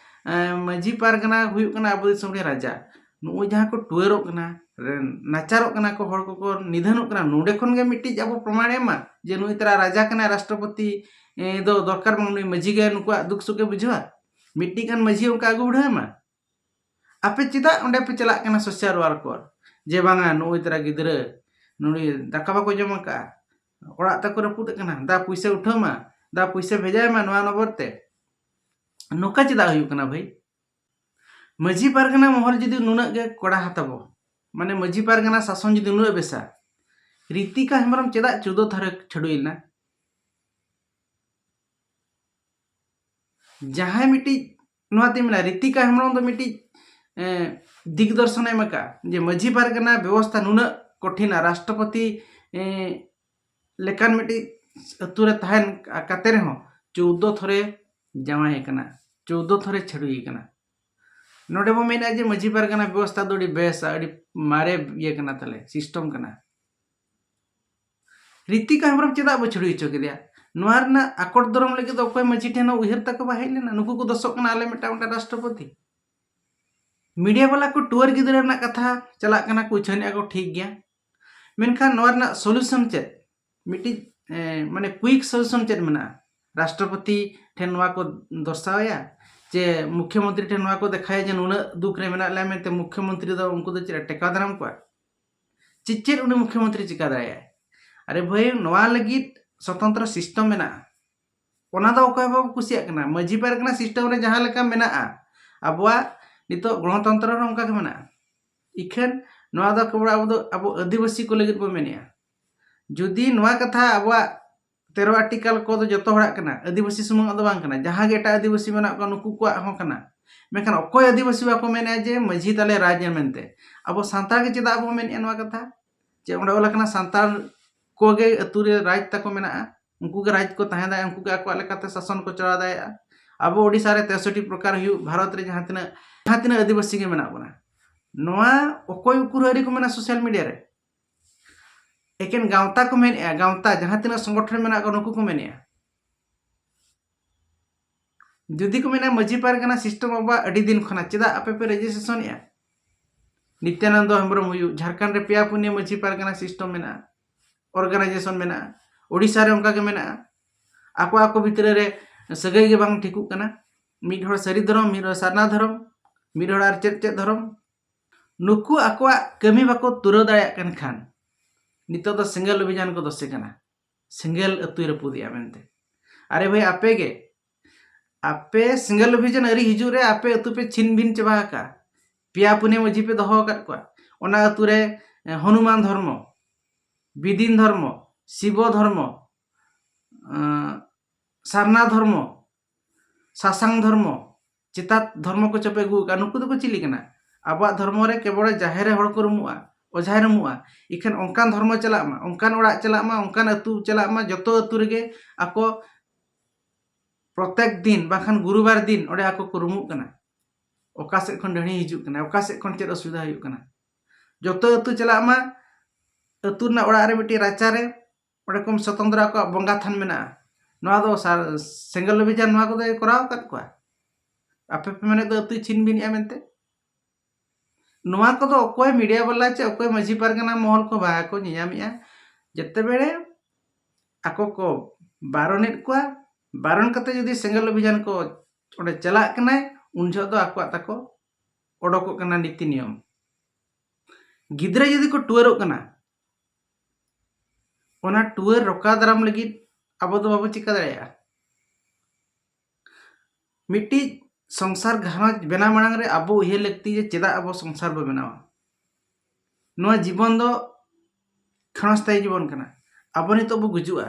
ᱮᱸ, ᱢᱟᱹᱡᱷᱤ ᱯᱟᱨᱜᱟᱱᱟ ᱦᱩᱭᱩᱜ ᱠᱟᱱᱟ ᱟᱵᱚ ᱫᱤᱥᱚᱢ ᱨᱮ ᱨᱟᱡᱟ, ᱱᱚᱜᱼᱚᱭ ᱡᱟᱦᱟᱸ ᱠᱚ ᱴᱩᱣᱟᱹᱨᱚᱜ ᱠᱟᱱᱟ, ᱨᱮᱱ-, ᱱᱟᱪᱟᱨᱚᱜ ᱠᱟᱱᱟ ᱠᱚ, ᱦᱚᱲ ᱠᱚᱠᱚ ᱱᱤᱫᱷᱟᱹᱱᱚᱜ ᱠᱟᱱᱟ, ᱱᱚᱰᱮ ᱠᱷᱚᱱ ᱜᱮ ᱢᱤᱫᱴᱤᱡ ᱟᱵᱚ ᱯᱨᱚᱢᱟᱬ ᱮᱢ ᱢᱟ ᱡᱮ ᱱᱩᱭ ᱛᱟᱨᱟ ᱨᱟᱡᱟ ᱠᱟᱱᱟᱭ, ᱨᱟᱥᱴᱨᱚᱯᱚᱛᱤ, ᱮ, ᱫᱚ ᱫᱚᱨᱠᱟᱨ ᱵᱟᱝ, ᱱᱩᱭ ᱢᱟᱹᱡᱷᱤ ᱜᱮ ᱱᱩᱠᱩᱣᱟᱜ ᱫᱩᱠ ᱥᱩᱠ ᱮ ᱵᱩᱡᱷᱟᱹᱣᱟ᱾ ᱢᱤᱫᱴᱤᱡ ᱜᱟᱱ ᱢᱟᱹᱡᱷᱤ ᱚᱱᱠᱟ ᱟᱹᱜᱩ ᱵᱤᱰᱷᱟᱹᱣ ᱮᱢᱟ᱾ ᱟᱯᱮ ᱪᱮᱫᱟᱜ ᱚᱸᱰᱮ ᱯᱮ ᱪᱟᱞᱟᱜ ᱠᱟᱱᱟ social worker? ᱡᱮ ᱵᱟᱝᱟ, ᱱᱩᱜᱼᱩᱭ ᱛᱟᱨᱟ ᱜᱤᱫᱽᱨᱟᱹ ᱱᱩᱭ ᱫᱟᱠᱟ ᱵᱟᱠᱚ ᱡᱚᱢ ᱟᱠᱟᱫᱼᱟ, ᱚᱲᱟᱜ ᱛᱟᱠᱚ ᱨᱟᱹᱯᱩᱫ ᱟᱠᱟᱱᱟ, ᱫᱟ ᱯᱩᱭᱥᱟᱹ ᱩᱴᱷᱟᱹᱣ ᱢᱟ, ᱫᱟ ᱯᱩᱭᱥᱟᱹ ᱵᱷᱮᱡᱟᱭ ᱢᱟ ᱱᱚᱣᱟ ᱱᱚᱢᱵᱚᱨ ᱛᱮ᱾ ᱱᱚᱝᱠᱟ ᱪᱮᱫᱟᱜ ᱦᱩᱭᱩᱜ ᱠᱟᱱᱟ ᱵᱷᱟᱹᱭ? ᱢᱟᱹᱡᱷᱤ ᱯᱟᱨᱜᱟᱱᱟ ᱢᱚᱦᱚᱞ ᱡᱩᱫᱤ ᱱᱩᱱᱟᱹᱜ ᱜᱮ ᱠᱚᱲᱟ ᱦᱟᱛᱟᱵᱚ, ᱢᱟᱱᱮ ᱢᱟᱹᱡᱷᱤ ᱯᱟᱨᱜᱟᱱᱟ ᱥᱟᱥᱚᱱ ᱡᱩᱫᱤ ᱱᱩᱱᱟᱹᱜ ᱵᱮᱥᱟ, ᱨᱤᱛᱤᱠᱟ ᱦᱮᱢᱵᱨᱚᱢ ᱪᱮᱫᱟᱜ ᱪᱳᱫᱽᱫᱚ ᱛᱷᱟᱨᱮ ᱪᱷᱟᱹᱰᱩᱭ ᱞᱮᱱᱟ? ᱡᱟᱦᱟᱸᱭ ᱢᱤᱫᱴᱤᱡ, ᱱᱚᱣᱟ ᱛᱤᱧ ᱢᱮᱱᱟ, ᱨᱤᱛᱤᱠᱟ ᱦᱮᱢᱵᱨᱚᱢ ᱫᱚ ᱢᱤᱫᱴᱤᱡ ᱮ, ᱫᱤᱜᱽᱫᱚᱨᱥᱚᱱᱮ ᱮᱢ ᱟᱠᱟᱫᱼᱟ ᱡᱮ ᱢᱟᱹᱡᱷᱤ ᱯᱟᱨᱜᱟᱱᱟ ᱵᱮᱵᱚᱥᱛᱷᱟ ᱱᱩᱱᱟᱹᱜ ᱠᱚᱴᱷᱤᱱᱟ, ᱨᱟᱥᱴᱨᱚᱯᱚᱛᱤ ᱮ, ᱞᱮᱠᱟᱱ ᱢᱤᱫᱴᱤᱡ ᱟᱹᱛᱩ ᱨᱮ ᱛᱟᱦᱮᱱ ᱠᱟᱛᱮ ᱨᱮᱦᱚᱸ ᱪᱳᱫᱽᱫᱳ ᱛᱷᱚᱨᱮ ᱡᱟᱶᱟᱭ ᱟᱠᱟᱱᱟ, ᱪᱳᱫᱽᱫᱳ ᱛᱷᱚᱨᱮ ᱪᱷᱟᱹᱰᱩᱭ ᱟᱠᱟᱱᱟ᱾ ᱱᱚᱰᱮ ᱵᱚ ᱢᱮᱱᱟ ᱡᱮ ᱢᱟᱹᱡᱷᱤ ᱯᱟᱨᱜᱟᱱᱟ ᱵᱮᱵᱚᱥᱛᱷᱟ ᱫᱚ ᱟᱹᱰᱤ ᱵᱮᱥᱟ, ᱟᱹᱰᱤ ᱢᱟᱨᱮ ᱤᱭᱟᱹ ᱠᱟᱱᱟ, ᱛᱟᱞᱮ ᱥᱤᱥᱴᱚᱢ ᱠᱟᱱᱟ᱾ ᱨᱤᱛᱤᱠᱟ ᱦᱮᱢᱵᱨᱚᱢ ᱪᱮᱫᱟᱜ ᱵᱚ ᱪᱷᱟᱹᱰᱩᱭ ᱦᱚᱪᱚ ᱠᱮᱫᱮᱭᱟ? ᱱᱚᱣᱟ ᱨᱮᱱᱟᱜ ᱟᱠᱚᱴ ᱫᱚᱨᱚᱢ ᱞᱟᱹᱜᱤᱫ ᱫᱚ ᱚᱠᱚᱭ ᱢᱟᱹᱡᱷᱤ ᱴᱷᱮᱱ ᱦᱚᱸ ᱩᱭᱦᱟᱹᱨ ᱛᱟᱠᱚ ᱵᱟᱭ ᱦᱮᱡ ᱞᱮᱱᱟ? ᱱᱩᱠᱩ ᱠᱚ ᱫᱚᱥᱚᱜ ᱠᱟᱱᱟ ᱟᱞᱮ ᱢᱤᱫᱴᱟᱝ ᱢᱤᱫᱴᱟᱝ ᱨᱟᱥᱴᱨᱚᱯᱚᱛᱤ᱾ ᱢᱤᱰᱤᱭᱟ ᱵᱟᱞᱟ ᱠᱚ ᱴᱩᱣᱟᱹᱨ ᱜᱤᱫᱽᱨᱟᱹ ᱨᱮᱱᱟᱜ ᱠᱟᱛᱷᱟ ᱪᱟᱞᱟᱜ ᱠᱟᱱᱟ ᱠᱚ, ᱩᱪᱷᱟᱹᱱᱮᱜᱼᱟ ᱠᱚ, ᱴᱷᱤᱠ ᱜᱮᱭᱟ, ᱢᱮᱱᱠᱷᱟᱱ ᱱᱚᱣᱟ ᱨᱮᱱᱟᱜ ᱥᱚᱞᱩᱥᱚᱱ ᱪᱮᱫ? ᱢᱤᱫᱴᱤᱡ ᱮ, ᱢᱟᱱᱮ ᱠᱩᱭᱤᱠ ᱥᱚᱞᱩᱥᱚᱱ ᱪᱮᱫ ᱢᱮᱱᱟᱜᱼᱟ? ᱨᱟᱥᱴᱨᱚᱯᱚᱛᱤ ᱴᱷᱮᱱ ᱱᱚᱣᱟ ᱠᱚ ᱫᱚᱨᱥᱟᱣᱟᱭᱟ, ᱪᱮ ᱢᱩᱠᱷᱭᱚᱢᱚᱱᱛᱨᱤ ᱴᱷᱮᱱ ᱱᱚᱣᱟ ᱠᱚ ᱫᱮᱠᱷᱟᱭᱟ ᱡᱮ ᱱᱩᱱᱟᱹᱜ ᱫᱩᱠ ᱨᱮ ᱢᱮᱱᱟᱜ ᱞᱮᱭᱟ ᱢᱮᱱᱛᱮ ᱢᱩᱠᱷᱭᱚᱢᱚᱱᱛᱨᱤ ᱫᱚ ᱩᱱᱠᱩ ᱫᱚ ᱪᱮᱫ ᱴᱮᱠᱟᱣ ᱫᱟᱨᱟᱢ ᱠᱚᱣᱟ? ᱪᱮᱫ ᱪᱮᱫ ᱩᱱᱤ ᱢᱩᱠᱷᱭᱚᱢᱚᱱᱛᱨᱤ ᱪᱤᱠᱟ ᱫᱟᱲᱮᱭᱟᱜᱼᱟᱭ? ᱟᱨᱮ ᱵᱷᱟᱹᱭ, ᱱᱚᱣᱟ ᱞᱟᱹᱜᱤᱫ ᱥᱚᱛᱚᱱᱛᱨᱚ ᱥᱤᱥᱴᱚᱢ ᱢᱮᱱᱟᱜᱼᱟ᱾ ᱚᱱᱟ ᱫᱚ ᱚᱠᱚᱭ ᱦᱚᱸ ᱵᱟᱠᱚ ᱠᱩᱥᱤᱭᱟᱜ ᱠᱟᱱᱟ᱾ ᱢᱟᱹᱡᱷᱤ ᱯᱟᱨᱜᱟᱱᱟ ᱥᱤᱥᱴᱚᱢ ᱨᱮ ᱡᱟᱦᱟᱸ ᱞᱮᱠᱟ ᱢᱮᱱᱟᱜᱼᱟ, ᱟᱵᱚᱣᱟᱜ ᱱᱤᱛᱚᱜ ᱜᱚᱱᱚᱛᱚᱱᱛᱨᱚ ᱨᱮ ᱚᱱᱠᱟ ᱜᱮ ᱢᱮᱱᱟᱜᱼᱟ᱾ ᱤᱠᱷᱟᱹᱱ ᱱᱚᱣᱟ ᱫᱚ ᱠᱮᱵᱚᱞ ᱟᱵᱚ ᱫᱚ ᱟᱵᱚ ᱟᱹᱫᱤᱵᱟᱹᱥᱤ ᱠᱚ ᱞᱟᱹᱜᱤᱫ ᱵᱚ ᱢᱮᱱᱮᱜᱼᱟ᱾ ᱡᱩᱫᱤ ᱱᱚᱣᱟ ᱠᱟᱛᱷᱟ ᱟᱵᱚᱣᱟᱜ ᱛᱮᱨᱚ ᱟᱨᱴᱤᱠᱟᱞ ᱠᱚᱫᱚ ᱡᱚᱛᱚ ᱦᱚᱲᱟᱜ ᱠᱟᱱᱟ, ᱟᱹᱫᱤᱵᱟᱹᱥᱤ ᱥᱩᱢᱩᱝᱟᱜ ᱫᱚ ᱵᱟᱝ ᱠᱟᱱᱟ, ᱡᱟᱦᱟᱸ ᱜᱮ ᱮᱴᱟᱜ ᱟᱹᱫᱤᱵᱟᱹᱥᱤ ᱢᱮᱱᱟᱜ ᱠᱚᱣᱟ ᱱᱩᱠᱩ ᱠᱚᱣᱟᱜ ᱦᱚᱸ ᱠᱟᱱᱟ᱾ ᱢᱮᱱᱠᱷᱟᱱ ᱚᱠᱚᱭ ᱟᱹᱫᱤᱵᱟᱹᱥᱤ ᱵᱟᱠᱚ ᱢᱮᱱᱮᱜᱼᱟ ᱡᱮ ᱢᱟᱹᱡᱷᱤ ᱛᱟᱞᱮ ᱨᱟᱡᱽ ᱮ ᱢᱮᱱᱛᱮ? ᱟᱵᱚ ᱥᱟᱱᱛᱟᱲ ᱜᱮ ᱪᱮᱫᱟᱜ ᱵᱚ ᱢᱮᱱᱮᱜᱼᱟ ᱱᱚᱣᱟ ᱠᱟᱛᱷᱟ? ᱡᱮ ᱚᱸᱰᱮ ᱚᱞ ᱟᱠᱟᱱᱟ ᱥᱟᱱᱛᱟᱲ ᱠᱚᱜᱮ ᱟᱹᱛᱩ ᱨᱮ ᱨᱟᱡᱽ ᱛᱟᱠᱚ ᱢᱮᱱᱟᱜᱼᱟ, ᱩᱱᱠᱩ ᱜᱮ ᱨᱟᱡᱽ ᱠᱚ ᱛᱟᱦᱮᱸ ᱫᱟᱲᱮᱭᱟᱜᱼᱟ, ᱩᱱᱠᱩ ᱜᱮ ᱟᱠᱚᱣᱟᱜ ᱞᱮᱠᱟᱛᱮ ᱥᱟᱥᱚᱱ ᱠᱚ ᱪᱟᱞᱟᱣ ᱫᱟᱲᱮᱭᱟᱜᱼᱟ᱾ ᱟᱵᱚ ᱳᱰᱤᱥᱟ ᱨᱮ ᱛᱮᱥᱚᱴᱴᱤ ᱯᱨᱚᱠᱟᱨ ᱦᱩᱭᱩᱜ, ᱵᱷᱟᱨᱚᱛ ᱨᱮ ᱡᱟᱦᱟᱸ ᱛᱤᱱᱟᱹᱜ, ᱡᱟᱦᱟᱸ ᱛᱤᱱᱟᱹᱜ ᱟᱹᱫᱤᱵᱟᱹᱥᱤ ᱜᱮ ᱢᱮᱱᱟᱜ ᱵᱚᱱᱟ, ᱱᱚᱣᱟ ᱚᱠᱚᱭ ᱩᱠᱩᱨ ᱟᱹᱣᱨᱤ ᱠᱚ ᱢᱮᱱᱟ ᱥᱳᱥᱟᱞ ᱢᱤᱰᱤᱭᱟ ᱨᱮ? ᱮᱠᱮᱱ ᱜᱟᱶᱛᱟ ᱠᱚ ᱢᱮᱱᱮᱜᱼᱟ, ᱜᱟᱶᱛᱟ ᱡᱟᱦᱟᱸ ᱛᱤᱱᱟᱹᱜ ᱥᱚᱝᱜᱚᱴᱷᱚᱱ ᱢᱮᱱᱟᱜ ᱠᱚᱣᱟ ᱱᱩᱠᱩ ᱠᱚ ᱢᱮᱱᱮᱜᱼᱟ᱾ ᱡᱩᱫᱤ ᱠᱚ ᱢᱮᱱᱟ ᱢᱟᱹᱡᱷᱤ ᱯᱟᱨᱜᱟᱱᱟ ᱥᱤᱥᱴᱮᱢ ᱟᱵᱚᱣᱟᱜ ᱟᱹᱰᱤ ᱫᱤᱱ ᱠᱷᱚᱱᱟᱜ, ᱪᱮᱫᱟᱜ ᱟᱯᱮ ᱯᱮ ᱨᱮᱡᱤᱥᱴᱨᱮᱥᱚᱱᱮᱜᱼᱟ? ᱱᱤᱛᱭᱟᱱᱚᱱᱫᱚ ᱦᱮᱢᱵᱨᱚᱢ ᱦᱩᱭᱩᱜ, ᱡᱷᱟᱲᱠᱷᱚᱸᱰ ᱨᱮ ᱯᱮᱭᱟ ᱯᱩᱱᱭᱟᱹ ᱢᱟᱹᱡᱷᱤ ᱯᱟᱨᱜᱟᱱᱟ ᱥᱤᱥᱴᱮᱢ ᱢᱮᱱᱟᱜᱼᱟ, ᱚᱨᱜᱟᱱᱟᱭᱡᱮᱥᱚᱱ ᱢᱮᱱᱟᱜᱼᱟ, ᱳᱰᱤᱥᱟ ᱨᱮ ᱚᱱᱠᱟ ᱜᱮ ᱢᱮᱱᱟᱜᱼᱟ᱾ ᱟᱠᱚ ᱟᱠᱚ ᱵᱷᱤᱛᱨᱤ ᱨᱮ ᱥᱟᱹᱜᱟᱹᱭ ᱜᱮ ᱵᱟᱝ ᱴᱷᱤᱠᱚᱜ ᱠᱟᱱᱟ᱾ ᱢᱤᱫ ᱦᱚᱲ ᱥᱟᱹᱨᱤ ᱫᱷᱚᱨᱚᱢ, ᱢᱤᱫ ᱦᱚᱲ ᱥᱟᱨᱱᱟ ᱫᱷᱚᱨᱚᱢ, ᱢᱤᱫ ᱦᱚᱲ ᱟᱨ ᱪᱮᱫ ᱪᱮᱫ ᱫᱷᱚᱨᱚᱢ᱾ ᱱᱩᱠᱩ ᱟᱠᱚᱣᱟᱜ ᱠᱟᱹᱢᱤ ᱵᱟᱠᱚ ᱯᱩᱨᱟᱹᱣ ᱫᱟᱲᱮᱭᱟᱜ ᱠᱟᱱ ᱠᱷᱟᱱ ᱱᱤᱛᱚᱜ ᱫᱚ ᱥᱮᱸᱜᱮᱞ ᱚᱵᱷᱤᱡᱟᱱ ᱠᱚ ᱫᱚᱥᱮ ᱠᱟᱱᱟ, ᱥᱮᱸᱜᱮᱞ ᱟᱹᱛᱩᱭ ᱨᱟᱹᱯᱩᱫᱮᱜᱼᱟ ᱢᱮᱱᱛᱮ᱾ ᱟᱨᱮ ᱵᱷᱟᱹᱭ, ᱟᱯᱮ ᱜᱮ, ᱟᱯᱮ ᱥᱮᱸᱜᱮᱞ ᱚᱵᱷᱤᱡᱟᱱ ᱟᱹᱣᱨᱤ ᱦᱤᱡᱩᱜ ᱨᱮ ᱟᱯᱮ ᱟᱹᱛᱩ ᱯᱮ ᱪᱷᱤᱱ ᱵᱷᱤᱱ ᱪᱟᱵᱟ ᱟᱠᱟᱫᱼᱟ᱾ ᱯᱮᱭᱟ ᱯᱩᱱᱭᱟᱹ ᱢᱟᱹᱡᱷᱤ ᱯᱮ ᱫᱚᱦᱚ ᱟᱠᱟᱫ ᱠᱚᱣᱟ᱾ ᱚᱱᱟ ᱟᱹᱛᱩ ᱨᱮ ᱮ, ᱦᱚᱱᱩᱢᱟᱱ ᱫᱷᱚᱨᱢᱚ, ᱵᱤᱫᱤᱱ ᱫᱷᱚᱨᱢᱚ, ᱥᱤᱵᱚ ᱫᱷᱚᱨᱢᱚ, ᱮᱸ, ᱥᱟᱨᱱᱟ ᱫᱷᱚᱨᱢᱚ, ᱥᱟᱥᱟᱝ ᱫᱷᱚᱨᱢᱚ, ᱪᱮᱛᱟᱛ ᱫᱷᱚᱨᱢᱚ ᱠᱚ ᱪᱟᱯᱮ ᱟᱹᱜᱩ ᱟᱠᱟᱫᱼᱟ, ᱱᱩᱠᱩ ᱫᱚᱠᱚ ᱪᱤᱞᱤ ᱠᱟᱱᱟ? ᱟᱵᱚᱣᱟᱜ ᱫᱷᱚᱨᱢᱚ ᱨᱮ ᱠᱮᱵᱚᱞ ᱡᱟᱦᱮᱨ ᱨᱮ ᱦᱚᱲ ᱠᱚ ᱨᱩᱢᱩᱜᱼᱟ, ᱚᱡᱷᱟᱭ ᱨᱩᱢᱩᱜᱼᱟ᱾ ᱤᱠᱷᱟᱹᱱ ᱚᱱᱠᱟᱱ ᱫᱷᱚᱨᱢᱚ ᱪᱟᱞᱟᱜ ᱢᱟ, ᱚᱱᱠᱟᱱ ᱚᱲᱟᱜ ᱪᱟᱞᱟᱜ ᱢᱟ, ᱚᱱᱠᱟᱱ ᱟᱹᱛᱩ ᱪᱟᱞᱟᱜ ᱢᱟ, ᱡᱚᱛᱚ ᱟᱹᱛᱩ ᱨᱮᱜᱮ ᱟᱠᱚ ᱯᱨᱚᱛᱮᱠ ᱫᱤᱱ ᱵᱟᱝᱠᱷᱟᱱ ᱜᱩᱨᱩᱵᱟᱨ ᱫᱤᱱ ᱚᱸᱰᱮ ᱟᱠᱚ ᱠᱚ ᱨᱩᱢᱩᱜ ᱠᱟᱱᱟ᱾ ᱚᱠᱟ ᱥᱮᱫ ᱠᱷᱚᱱ ᱰᱟᱹᱦᱤ ᱦᱤᱡᱩᱜ ᱠᱟᱱᱟ, ᱚᱠᱟ ᱥᱮᱫ ᱠᱷᱚᱱ ᱪᱮᱫ ᱚᱥᱩᱵᱤᱫᱷᱟ ᱦᱩᱭᱩᱜ ᱠᱟᱱᱟ᱾ ᱡᱚᱛᱚ ᱟᱹᱛᱩ ᱪᱟᱞᱟᱜ ᱢᱟ, ᱟᱹᱛᱩ ᱨᱮᱱᱟᱜ ᱚᱲᱟᱜ ᱨᱮ ᱢᱤᱫᱴᱤᱡ ᱨᱟᱪᱟ ᱨᱮ ᱚᱸᱰᱮ ᱠᱚ ᱥᱚᱛᱚᱱᱛᱨᱚ ᱟᱠᱚᱣᱟᱜ ᱵᱚᱸᱜᱟ ᱛᱷᱟᱱ ᱢᱮᱱᱟᱜᱼᱟ᱾ ᱱᱚᱣᱟ ᱫᱚ ᱥᱟᱨ-, ᱥᱮᱸᱜᱮᱞ ᱚᱵᱷᱤᱡᱟᱱ ᱱᱚᱣᱟ ᱠᱚᱫᱚᱭ ᱠᱚᱨᱟᱣ ᱟᱠᱟᱫ ᱠᱚᱣᱟ? ᱟᱯᱮ ᱯᱮ ᱢᱮᱱᱮᱫ ᱫᱚ ᱟᱹᱛᱩᱭ ᱪᱷᱤᱱ ᱵᱤᱱᱮᱜᱼᱟ ᱢᱮᱱᱛᱮ᱾ ᱱᱚᱣᱟ ᱠᱚᱫᱚ ᱚᱠᱚᱭ ᱢᱤᱰᱤᱭᱟ ᱵᱟᱞᱟ ᱪᱮ ᱚᱠᱚᱭ ᱢᱟᱹᱡᱷᱤ ᱯᱟᱨᱜᱟᱱᱟ ᱢᱚᱦᱚᱞ ᱠᱚ ᱵᱟᱠᱚ ᱧᱮᱧᱟᱢᱮᱜᱼᱟ᱾ ᱡᱮᱛᱮ ᱵᱮᱲᱮ ᱟᱠᱚ ᱠᱚ ᱵᱟᱨᱚᱱᱮᱫ ᱠᱚᱣᱟ, ᱵᱟᱨᱚᱱ ᱠᱟᱛᱮ ᱡᱩᱫᱤ ᱥᱮᱸᱜᱮᱞ ᱚᱵᱷᱤᱡᱟᱱ ᱠᱚ ᱚᱸᱰᱮ ᱪᱟᱞᱟᱜ ᱠᱟᱱᱟᱭ, ᱩᱱ ᱡᱚᱦᱚᱜ ᱫᱚ ᱟᱠᱚᱣᱟᱜ ᱛᱟᱠᱚ ᱚᱰᱚᱠᱚᱜ ᱠᱟᱱᱟ ᱱᱤᱛᱤ ᱱᱤᱭᱚᱢ᱾ ᱜᱤᱫᱽᱨᱟᱹ ᱡᱩᱫᱤ ᱠᱚ ᱴᱩᱣᱟᱹᱨᱚᱜ ᱠᱟᱱᱟ, ᱚᱱᱟ ᱴᱩᱣᱟᱹᱨ ᱨᱚᱠᱟ ᱫᱟᱨᱟᱢ ᱞᱟᱹᱜᱤᱫ ᱟᱵᱚ ᱫᱚ ᱵᱟᱵᱚ ᱪᱤᱠᱟ ᱫᱟᱲᱮᱭᱟᱜᱼᱟ᱾ ᱢᱤᱫᱴᱤᱡ ᱥᱚᱝᱥᱟᱨ ᱜᱷᱟᱨᱚᱸᱡᱽ ᱵᱮᱱᱟᱣ ᱢᱟᱲᱟᱝ ᱨᱮ ᱟᱵᱚ ᱩᱭᱦᱟᱹᱨ ᱞᱟᱹᱠᱛᱤ ᱡᱮ ᱪᱮᱫᱟᱜ ᱟᱵᱚ ᱥᱚᱝᱥᱟᱨ ᱵᱚ ᱵᱮᱱᱟᱣᱟ᱾ ᱱᱚᱣᱟ ᱡᱤᱵᱚᱱ ᱫᱚ ᱠᱷᱮᱬᱚ ᱥᱛᱷᱟᱭᱤ ᱡᱤᱵᱚᱱ ᱠᱟᱱᱟ᱾ ᱟᱵᱚ ᱱᱤᱛᱚᱜ ᱵᱚ ᱜᱩᱡᱩᱜᱼᱟ,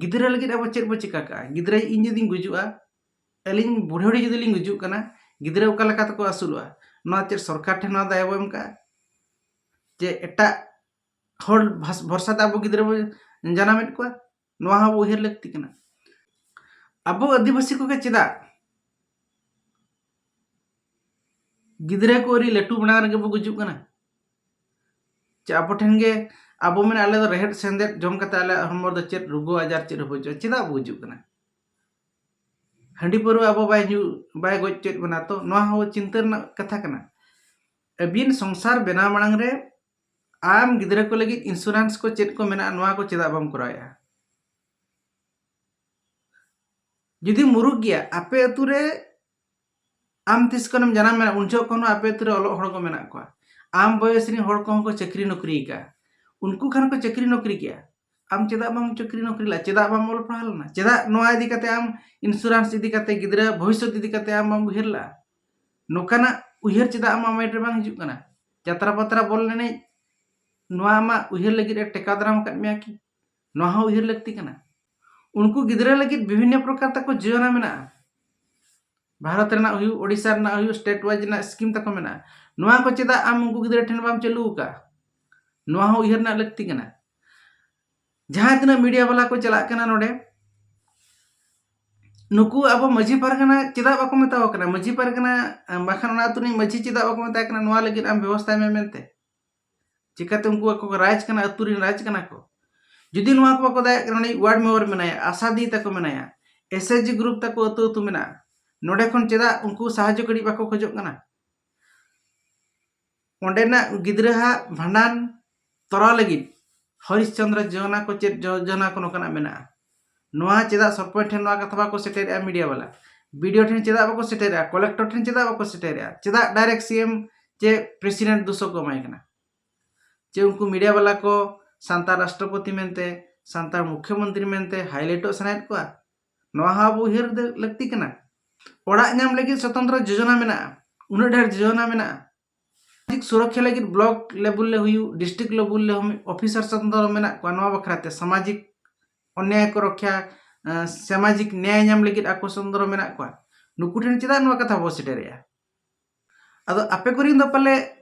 ᱜᱤᱫᱽᱨᱟᱹ ᱞᱟᱹᱜᱤᱫ ᱟᱵᱚ ᱪᱮᱫ ᱵᱚ ᱪᱤᱠᱟ ᱠᱟᱜᱼᱟ? ᱜᱤᱫᱽᱨᱟᱹ, ᱤᱧ ᱡᱩᱫᱤᱧ ᱜᱩᱡᱩᱜᱼᱟ, ᱟᱹᱞᱤᱧ ᱵᱩᱰᱷᱤ ᱦᱩᱲᱤ ᱡᱩᱫᱤ ᱞᱤᱧ ᱜᱩᱡᱩᱜ ᱠᱟᱱᱟ, ᱜᱤᱫᱽᱨᱟᱹ ᱚᱠᱟ ᱞᱮᱠᱟ ᱛᱮᱠᱚ ᱟᱹᱥᱩᱞᱚᱜᱼᱟ? ᱱᱚᱣᱟ ᱪᱮᱫ ᱥᱚᱨᱠᱟᱨ ᱴᱷᱮᱱ ᱱᱚᱣᱟ ᱫᱟᱭᱟ ᱵᱚ ᱮᱢ ᱠᱟᱜᱼᱟ ᱡᱮ ᱮᱴᱟᱜ ᱦᱚᱲ ᱵᱷᱟᱥ-, ᱵᱷᱚᱨᱥᱟ ᱛᱮ ᱟᱵᱚ ᱜᱤᱫᱽᱨᱟᱹ ᱵᱚ ᱡᱟᱱᱟᱢᱮᱫ ᱠᱚᱣᱟ? ᱱᱚᱣᱟ ᱦᱚᱸ ᱟᱵᱚ ᱩᱭᱦᱟᱹᱨ ᱞᱟᱹᱠᱛᱤ ᱠᱟᱱᱟ᱾ ᱟᱵᱚ ᱟᱹᱫᱤᱵᱟᱹᱥᱤ ᱠᱚᱜᱮ ᱪᱮᱫᱟᱜ ᱜᱤᱫᱽᱨᱟᱹ ᱠᱚ ᱟᱹᱣᱨᱤ ᱞᱟᱹᱴᱩ ᱢᱟᱲᱟᱝ ᱨᱮᱜᱮ ᱵᱚ ᱜᱩᱡᱩᱜ ᱠᱟᱱᱟ? ᱪᱮ ᱟᱵᱚ ᱴᱷᱮᱱ ᱜᱮ ᱟᱵᱚ ᱢᱮᱱᱟ ᱟᱞᱮ ᱫᱚ ᱨᱮᱦᱮᱫ ᱥᱮᱸᱫᱮᱫ ᱡᱚᱢ ᱠᱟᱛᱮ ᱟᱞᱮ ᱦᱚᱲᱢᱚ ᱨᱮᱫᱚ ᱪᱮᱫ ᱨᱩᱜᱟᱹ ᱟᱡᱟᱨ ᱪᱮᱫ ᱦᱚᱸ ᱵᱟᱹᱪᱩᱜᱼᱟ, ᱪᱮᱫᱟᱜ ᱵᱚ ᱜᱩᱡᱩᱜ ᱠᱟᱱᱟ? ᱦᱟᱺᱰᱤ ᱯᱟᱹᱣᱨᱟᱹ ᱟᱵᱚ ᱵᱟᱭ ᱧᱩ, ᱵᱟᱭ ᱜᱚᱡ ᱦᱚᱪᱚᱭᱮᱫ ᱵᱚᱱᱟ, ᱛᱚ ᱱᱚᱣᱟ ᱦᱚᱸ ᱪᱤᱱᱛᱟᱹ ᱨᱮᱱᱟᱜ ᱠᱟᱛᱷᱟ ᱠᱟᱱᱟ᱾ ᱟᱹᱵᱤᱱ ᱥᱚᱝᱥᱟᱨ ᱵᱮᱱᱟᱣ ᱢᱟᱲᱟᱝ ᱨᱮ ᱟᱢ ᱜᱤᱫᱽᱨᱟᱹ ᱠᱚ ᱞᱟᱹᱜᱤᱫ insurance ᱠᱚ ᱪᱮᱫ ᱠᱚ ᱢᱮᱱᱟᱜᱼᱟ, ᱱᱚᱣᱟ ᱠᱚ ᱪᱮᱫᱟᱜ ᱵᱟᱢ ᱠᱚᱨᱟᱣᱮᱫᱼᱟ? ᱡᱩᱫᱤ ᱢᱩᱨᱩᱠ ᱜᱮᱭᱟ, ᱟᱯᱮ ᱟᱹᱛᱩ ᱨᱮ ᱟᱢ ᱛᱤᱥ ᱠᱷᱚᱱᱮᱢ ᱡᱟᱱᱟᱢ ᱢᱮᱱᱟ, ᱩᱱ ᱡᱚᱦᱚᱜ ᱠᱷᱚᱱ ᱦᱚᱸ ᱟᱯᱮ ᱟᱹᱛᱩ ᱨᱮ ᱚᱞᱚᱜ ᱦᱚᱲ ᱠᱚ ᱢᱮᱱᱟᱜ ᱠᱚᱣᱟ᱾ ᱟᱢ ᱵᱚᱭᱮᱥ ᱨᱮᱱ ᱦᱚᱲ ᱠᱚᱦᱚᱸ ᱠᱚ ᱪᱟᱹᱠᱨᱤ ᱱᱚᱠᱨᱤ ᱟᱠᱟᱫᱼᱟ᱾ ᱩᱱᱠᱩ ᱠᱷᱟᱱ ᱠᱚ ᱪᱟᱹᱠᱨᱤ ᱱᱚᱠᱨᱤ ᱠᱮᱜᱼᱟ, ᱟᱢ ᱪᱮᱫᱟᱜ ᱵᱟᱢ ᱪᱟᱹᱠᱨᱤ ᱱᱚᱠᱨᱤ ᱞᱮᱫᱼᱟ? ᱪᱮᱫᱟᱜ ᱵᱟᱢ ᱚᱞ ᱯᱟᱲᱦᱟᱣ ᱞᱮᱱᱟ? ᱪᱮᱫᱟᱜ ᱱᱚᱣᱟ ᱤᱫᱤ ᱠᱟᱛᱮ ᱟᱢ insurance ᱤᱫᱤ ᱠᱟᱛᱮ, ᱜᱤᱫᱽᱨᱟᱹ ᱵᱷᱚᱵᱤᱥᱥᱚᱛ ᱤᱫᱤ ᱠᱟᱛᱮ ᱟᱢ ᱵᱟᱢ ᱩᱭᱦᱟᱹᱨ ᱞᱮᱫᱼᱟ? ᱱᱚᱝᱠᱟᱱᱟᱜ ᱩᱭᱦᱟᱹᱨ ᱪᱮᱫᱟᱜ ᱟᱢᱟᱜ mind ᱨᱮ ᱵᱟᱝ ᱦᱤᱡᱩᱜ ᱠᱟᱱᱟ? ᱡᱟᱛᱨᱟ ᱯᱟᱛᱨᱟ ᱵᱚᱞ ᱮᱱᱮᱡ, ᱱᱚᱣᱟ ᱟᱢᱟᱜ ᱩᱭᱦᱟᱹᱨ ᱞᱟᱹᱜᱤᱫ ᱮ ᱴᱮᱠᱟᱣ ᱫᱟᱨᱟᱢ ᱟᱠᱟᱫ ᱢᱮᱭᱟ ᱠᱤ? ᱱᱚᱣᱟ ᱦᱚᱸ ᱩᱭᱦᱟᱹᱨ ᱞᱟᱹᱠᱛᱤ ᱠᱟᱱᱟ᱾ ᱩᱱᱠᱩ ᱜᱤᱫᱽᱨᱟᱹ ᱞᱟᱹᱜᱤᱫ ᱵᱤᱵᱷᱤᱱᱱᱚ ᱯᱨᱚᱠᱟᱨ ᱛᱟᱠᱚ ᱡᱳᱡᱚᱱᱟ ᱢᱮᱱᱟᱜᱼᱟ᱾ ᱵᱷᱟᱨᱚᱛ ᱨᱮᱱᱟᱜ ᱦᱩᱭᱩᱜ, ᱳᱰᱤᱥᱟ ᱨᱮᱱᱟᱜ ᱦᱩᱭᱩᱜ, ᱥᱴᱮᱴ ᱣᱟᱭᱤᱡᱽ ᱨᱮᱱᱟᱜ ᱥᱠᱤᱢ ᱛᱟᱠᱚ ᱢᱮᱱᱟᱜᱼᱟ᱾ ᱱᱚᱣᱟ ᱠᱚ ᱪᱮᱫᱟᱜ ᱟᱢ ᱩᱱᱠᱩ ᱜᱤᱫᱽᱨᱟᱹ ᱴᱷᱮᱱ ᱵᱟᱢ ᱪᱟᱹᱞᱩ ᱟᱠᱟᱫᱼᱟ? ᱱᱚᱣᱟ ᱦᱚᱸ ᱩᱭᱦᱟᱹᱨ ᱨᱮᱱᱟᱜ ᱞᱟᱹᱠᱛᱤ ᱠᱟᱱᱟ᱾ ᱡᱟᱦᱟᱸ ᱛᱤᱱᱟᱹᱜ ᱢᱤᱰᱤᱭᱟ ᱵᱟᱞᱟ ᱠᱚ ᱪᱟᱞᱟᱜ ᱠᱟᱱᱟ ᱱᱚᱰᱮ, ᱱᱩᱠᱩ ᱟᱵᱚ ᱢᱟᱹᱡᱷᱤ ᱯᱟᱨᱜᱟᱱᱟ ᱪᱮᱫᱟᱜ ᱵᱟᱠᱚ ᱢᱮᱛᱟᱣ ᱠᱟᱱᱟ? ᱢᱟᱹᱡᱷᱤ ᱯᱟᱨᱜᱟᱱᱟ, ᱮ, ᱵᱟᱠᱷᱟᱱ ᱚᱱᱟ ᱟᱹᱛᱩ ᱨᱤᱱᱤᱡ ᱢᱟᱹᱡᱷᱤ ᱪᱮᱫᱟᱜ ᱵᱟᱠᱚ ᱢᱮᱛᱟᱭ ᱠᱟᱱᱟ, "ᱱᱚᱣᱟ ᱞᱟᱹᱜᱤᱫ ᱟᱢ ᱵᱮᱵᱚᱥᱛᱷᱟᱭ ᱢᱮ" ᱢᱮᱱᱛᱮ? ᱪᱤᱠᱟᱹᱛᱮ ᱩᱱᱠᱩ ᱟᱠᱚ ᱠᱚ ᱨᱟᱡᱽ ᱠᱟᱱᱟ, ᱟᱹᱛᱩ ᱨᱤᱱ ᱨᱟᱡᱽ ᱠᱟᱱᱟ ᱠᱚ᱾ ᱡᱩᱫᱤ ᱱᱚᱣᱟ ᱠᱚ ᱵᱟᱠᱚ ᱫᱟᱲᱮᱭᱟᱜ ᱠᱟᱱᱟ, ᱩᱱᱤ ᱣᱟᱨᱰ ᱢᱮᱢᱵᱟᱨ ᱢᱮᱱᱟᱭᱟ, ᱟᱥᱟ ᱫᱤ ᱛᱟᱠᱚ ᱢᱮᱱᱟᱭᱟ, ᱮᱥ ᱮᱪ ᱡᱤ ᱜᱨᱩᱯ ᱛᱟᱠᱚ ᱟᱹᱛᱩ ᱟᱹᱛᱩ ᱢᱮᱱᱟᱜᱼᱟ, ᱱᱚᱰᱮ ᱠᱷᱚᱱ ᱪᱮᱫᱟᱜ ᱩᱱᱠᱩ ᱥᱟᱦᱟᱡᱽᱡᱚ ᱠᱟᱹᱴᱤᱡ ᱵᱟᱠᱚ ᱠᱷᱚᱡᱚᱜ ᱠᱟᱱᱟ? ᱚᱸᱰᱮᱱᱟᱜ ᱜᱤᱫᱽᱨᱟᱹ ᱦᱟᱜ ᱵᱷᱟᱸᱰᱟᱱ ᱛᱚᱨᱟᱣ ᱞᱟᱹᱜᱤᱫ ᱦᱚᱨᱤᱥ ᱪᱚᱸᱫᱽᱨᱚ ᱡᱳᱡᱚᱱᱟ ᱠᱚ, ᱪᱮᱫ ᱡᱳᱡᱚᱱᱟ ᱠᱚ ᱱᱚᱝᱠᱟᱱᱟᱜ ᱢᱮᱱᱟᱜᱼᱟ? ᱱᱚᱣᱟ ᱪᱮᱫᱟᱜ ᱥᱚᱨᱯᱚᱧᱪ ᱴᱷᱮᱱ ᱱᱚᱣᱟ ᱠᱟᱛᱷᱟ ᱵᱟᱠᱚ ᱥᱮᱴᱮᱨᱮᱜᱼᱟ ᱢᱤᱰᱤᱭᱟ ᱵᱟᱞᱟ? ᱵᱤ ᱰᱤ ᱳ ᱴᱷᱮᱱ ᱪᱮᱫᱟᱜ ᱵᱟᱠᱚ ᱥᱮᱴᱮᱨᱮᱜᱼᱟ? ᱠᱚᱞᱮᱠᱴᱚᱨ ᱴᱷᱮᱱ ᱪᱮᱫᱟᱜ ᱵᱟᱠᱚ ᱥᱮᱴᱮᱨᱮᱜᱼᱟ? ᱪᱮᱫᱟᱜ ᱰᱟᱭᱨᱮᱠᱴ ᱥᱤ ᱮᱢ ᱪᱮ ᱯᱨᱮᱥᱤᱰᱮᱱᱴ ᱫᱩᱥᱚ ᱠᱚ ᱮᱢᱟᱭ ᱠᱟᱱᱟ? ᱪᱮ ᱩᱱᱠᱩ ᱢᱤᱰᱤᱭᱟ ᱵᱟᱞᱟ ᱠᱚ ᱥᱟᱱᱛᱟᱲ ᱨᱟᱥᱴᱨᱚᱯᱚᱛᱤ ᱢᱮᱱᱛᱮ, ᱥᱟᱱᱛᱟᱲ ᱢᱩᱠᱷᱭᱚᱢᱚᱱᱛᱨᱤ ᱢᱮᱱᱛᱮ ᱦᱟᱭᱞᱟᱭᱤᱴᱚᱜ ᱥᱟᱱᱟᱭᱮᱫ ᱠᱚᱣᱟ? ᱱᱚᱣᱟ ᱦᱚᱸ ᱟᱵᱚ ᱩᱭᱦᱟᱹᱨ ᱫᱚ ᱞᱟᱹᱠᱛᱤ ᱠᱟᱱᱟ᱾ ᱚᱲᱟᱜ ᱧᱟᱢ ᱞᱟᱹᱜᱤᱫ ᱥᱚᱛᱚᱱᱛᱨᱚ ᱡᱳᱡᱚᱱᱟ ᱢᱮᱱᱟᱜᱼᱟ, ᱩᱱᱟᱹᱜ ᱰᱷᱮᱨ ᱡᱳᱡᱚᱱᱟ ᱢᱮᱱᱟᱜᱼᱟ᱾ ᱥᱟᱢᱟᱡᱤᱠ ᱥᱩᱨᱚᱠᱷᱟ ᱞᱟᱹᱜᱤᱫ ᱵᱞᱚᱠ ᱞᱮᱵᱩᱞ ᱞᱮ ᱦᱩᱭᱩᱜ, ᱰᱤᱥᱴᱨᱤᱠᱴ ᱞᱮᱵᱩᱞ ᱞᱮ ᱦᱩᱭᱩᱜ, ᱚᱯᱷᱤᱥᱟᱨ ᱥᱚᱛᱚᱱᱛᱨᱚ ᱢᱮᱱᱟᱜ ᱠᱚᱣᱟ ᱱᱚᱣᱟ ᱵᱟᱠᱷᱨᱟ ᱛᱮ, ᱥᱟᱢᱟᱡᱤᱠ ᱚᱱᱱᱭᱟᱭ ᱠᱚ ᱨᱚᱠᱷᱭᱟ, ᱮᱸ, ᱥᱟᱢᱟᱡᱤᱠ ᱱᱭᱟᱭ ᱧᱟᱢ ᱞᱟᱹᱜᱤᱫ ᱟᱠᱚ ᱥᱚᱛᱚᱱᱛᱨᱚ ᱢᱮᱱᱟᱜ ᱠᱚᱣᱟ᱾ ᱱᱩᱠᱩ ᱴᱷᱮᱱ ᱪᱮᱫᱟᱜ ᱱᱚᱣᱟ ᱠᱟᱛᱷᱟ ᱵᱚ ᱥᱮᱴᱮᱨᱮᱜᱼᱟ? ᱟᱫᱚ ᱟᱯᱮ ᱠᱚᱨᱮᱱ ᱫᱚ ᱯᱟᱞᱮ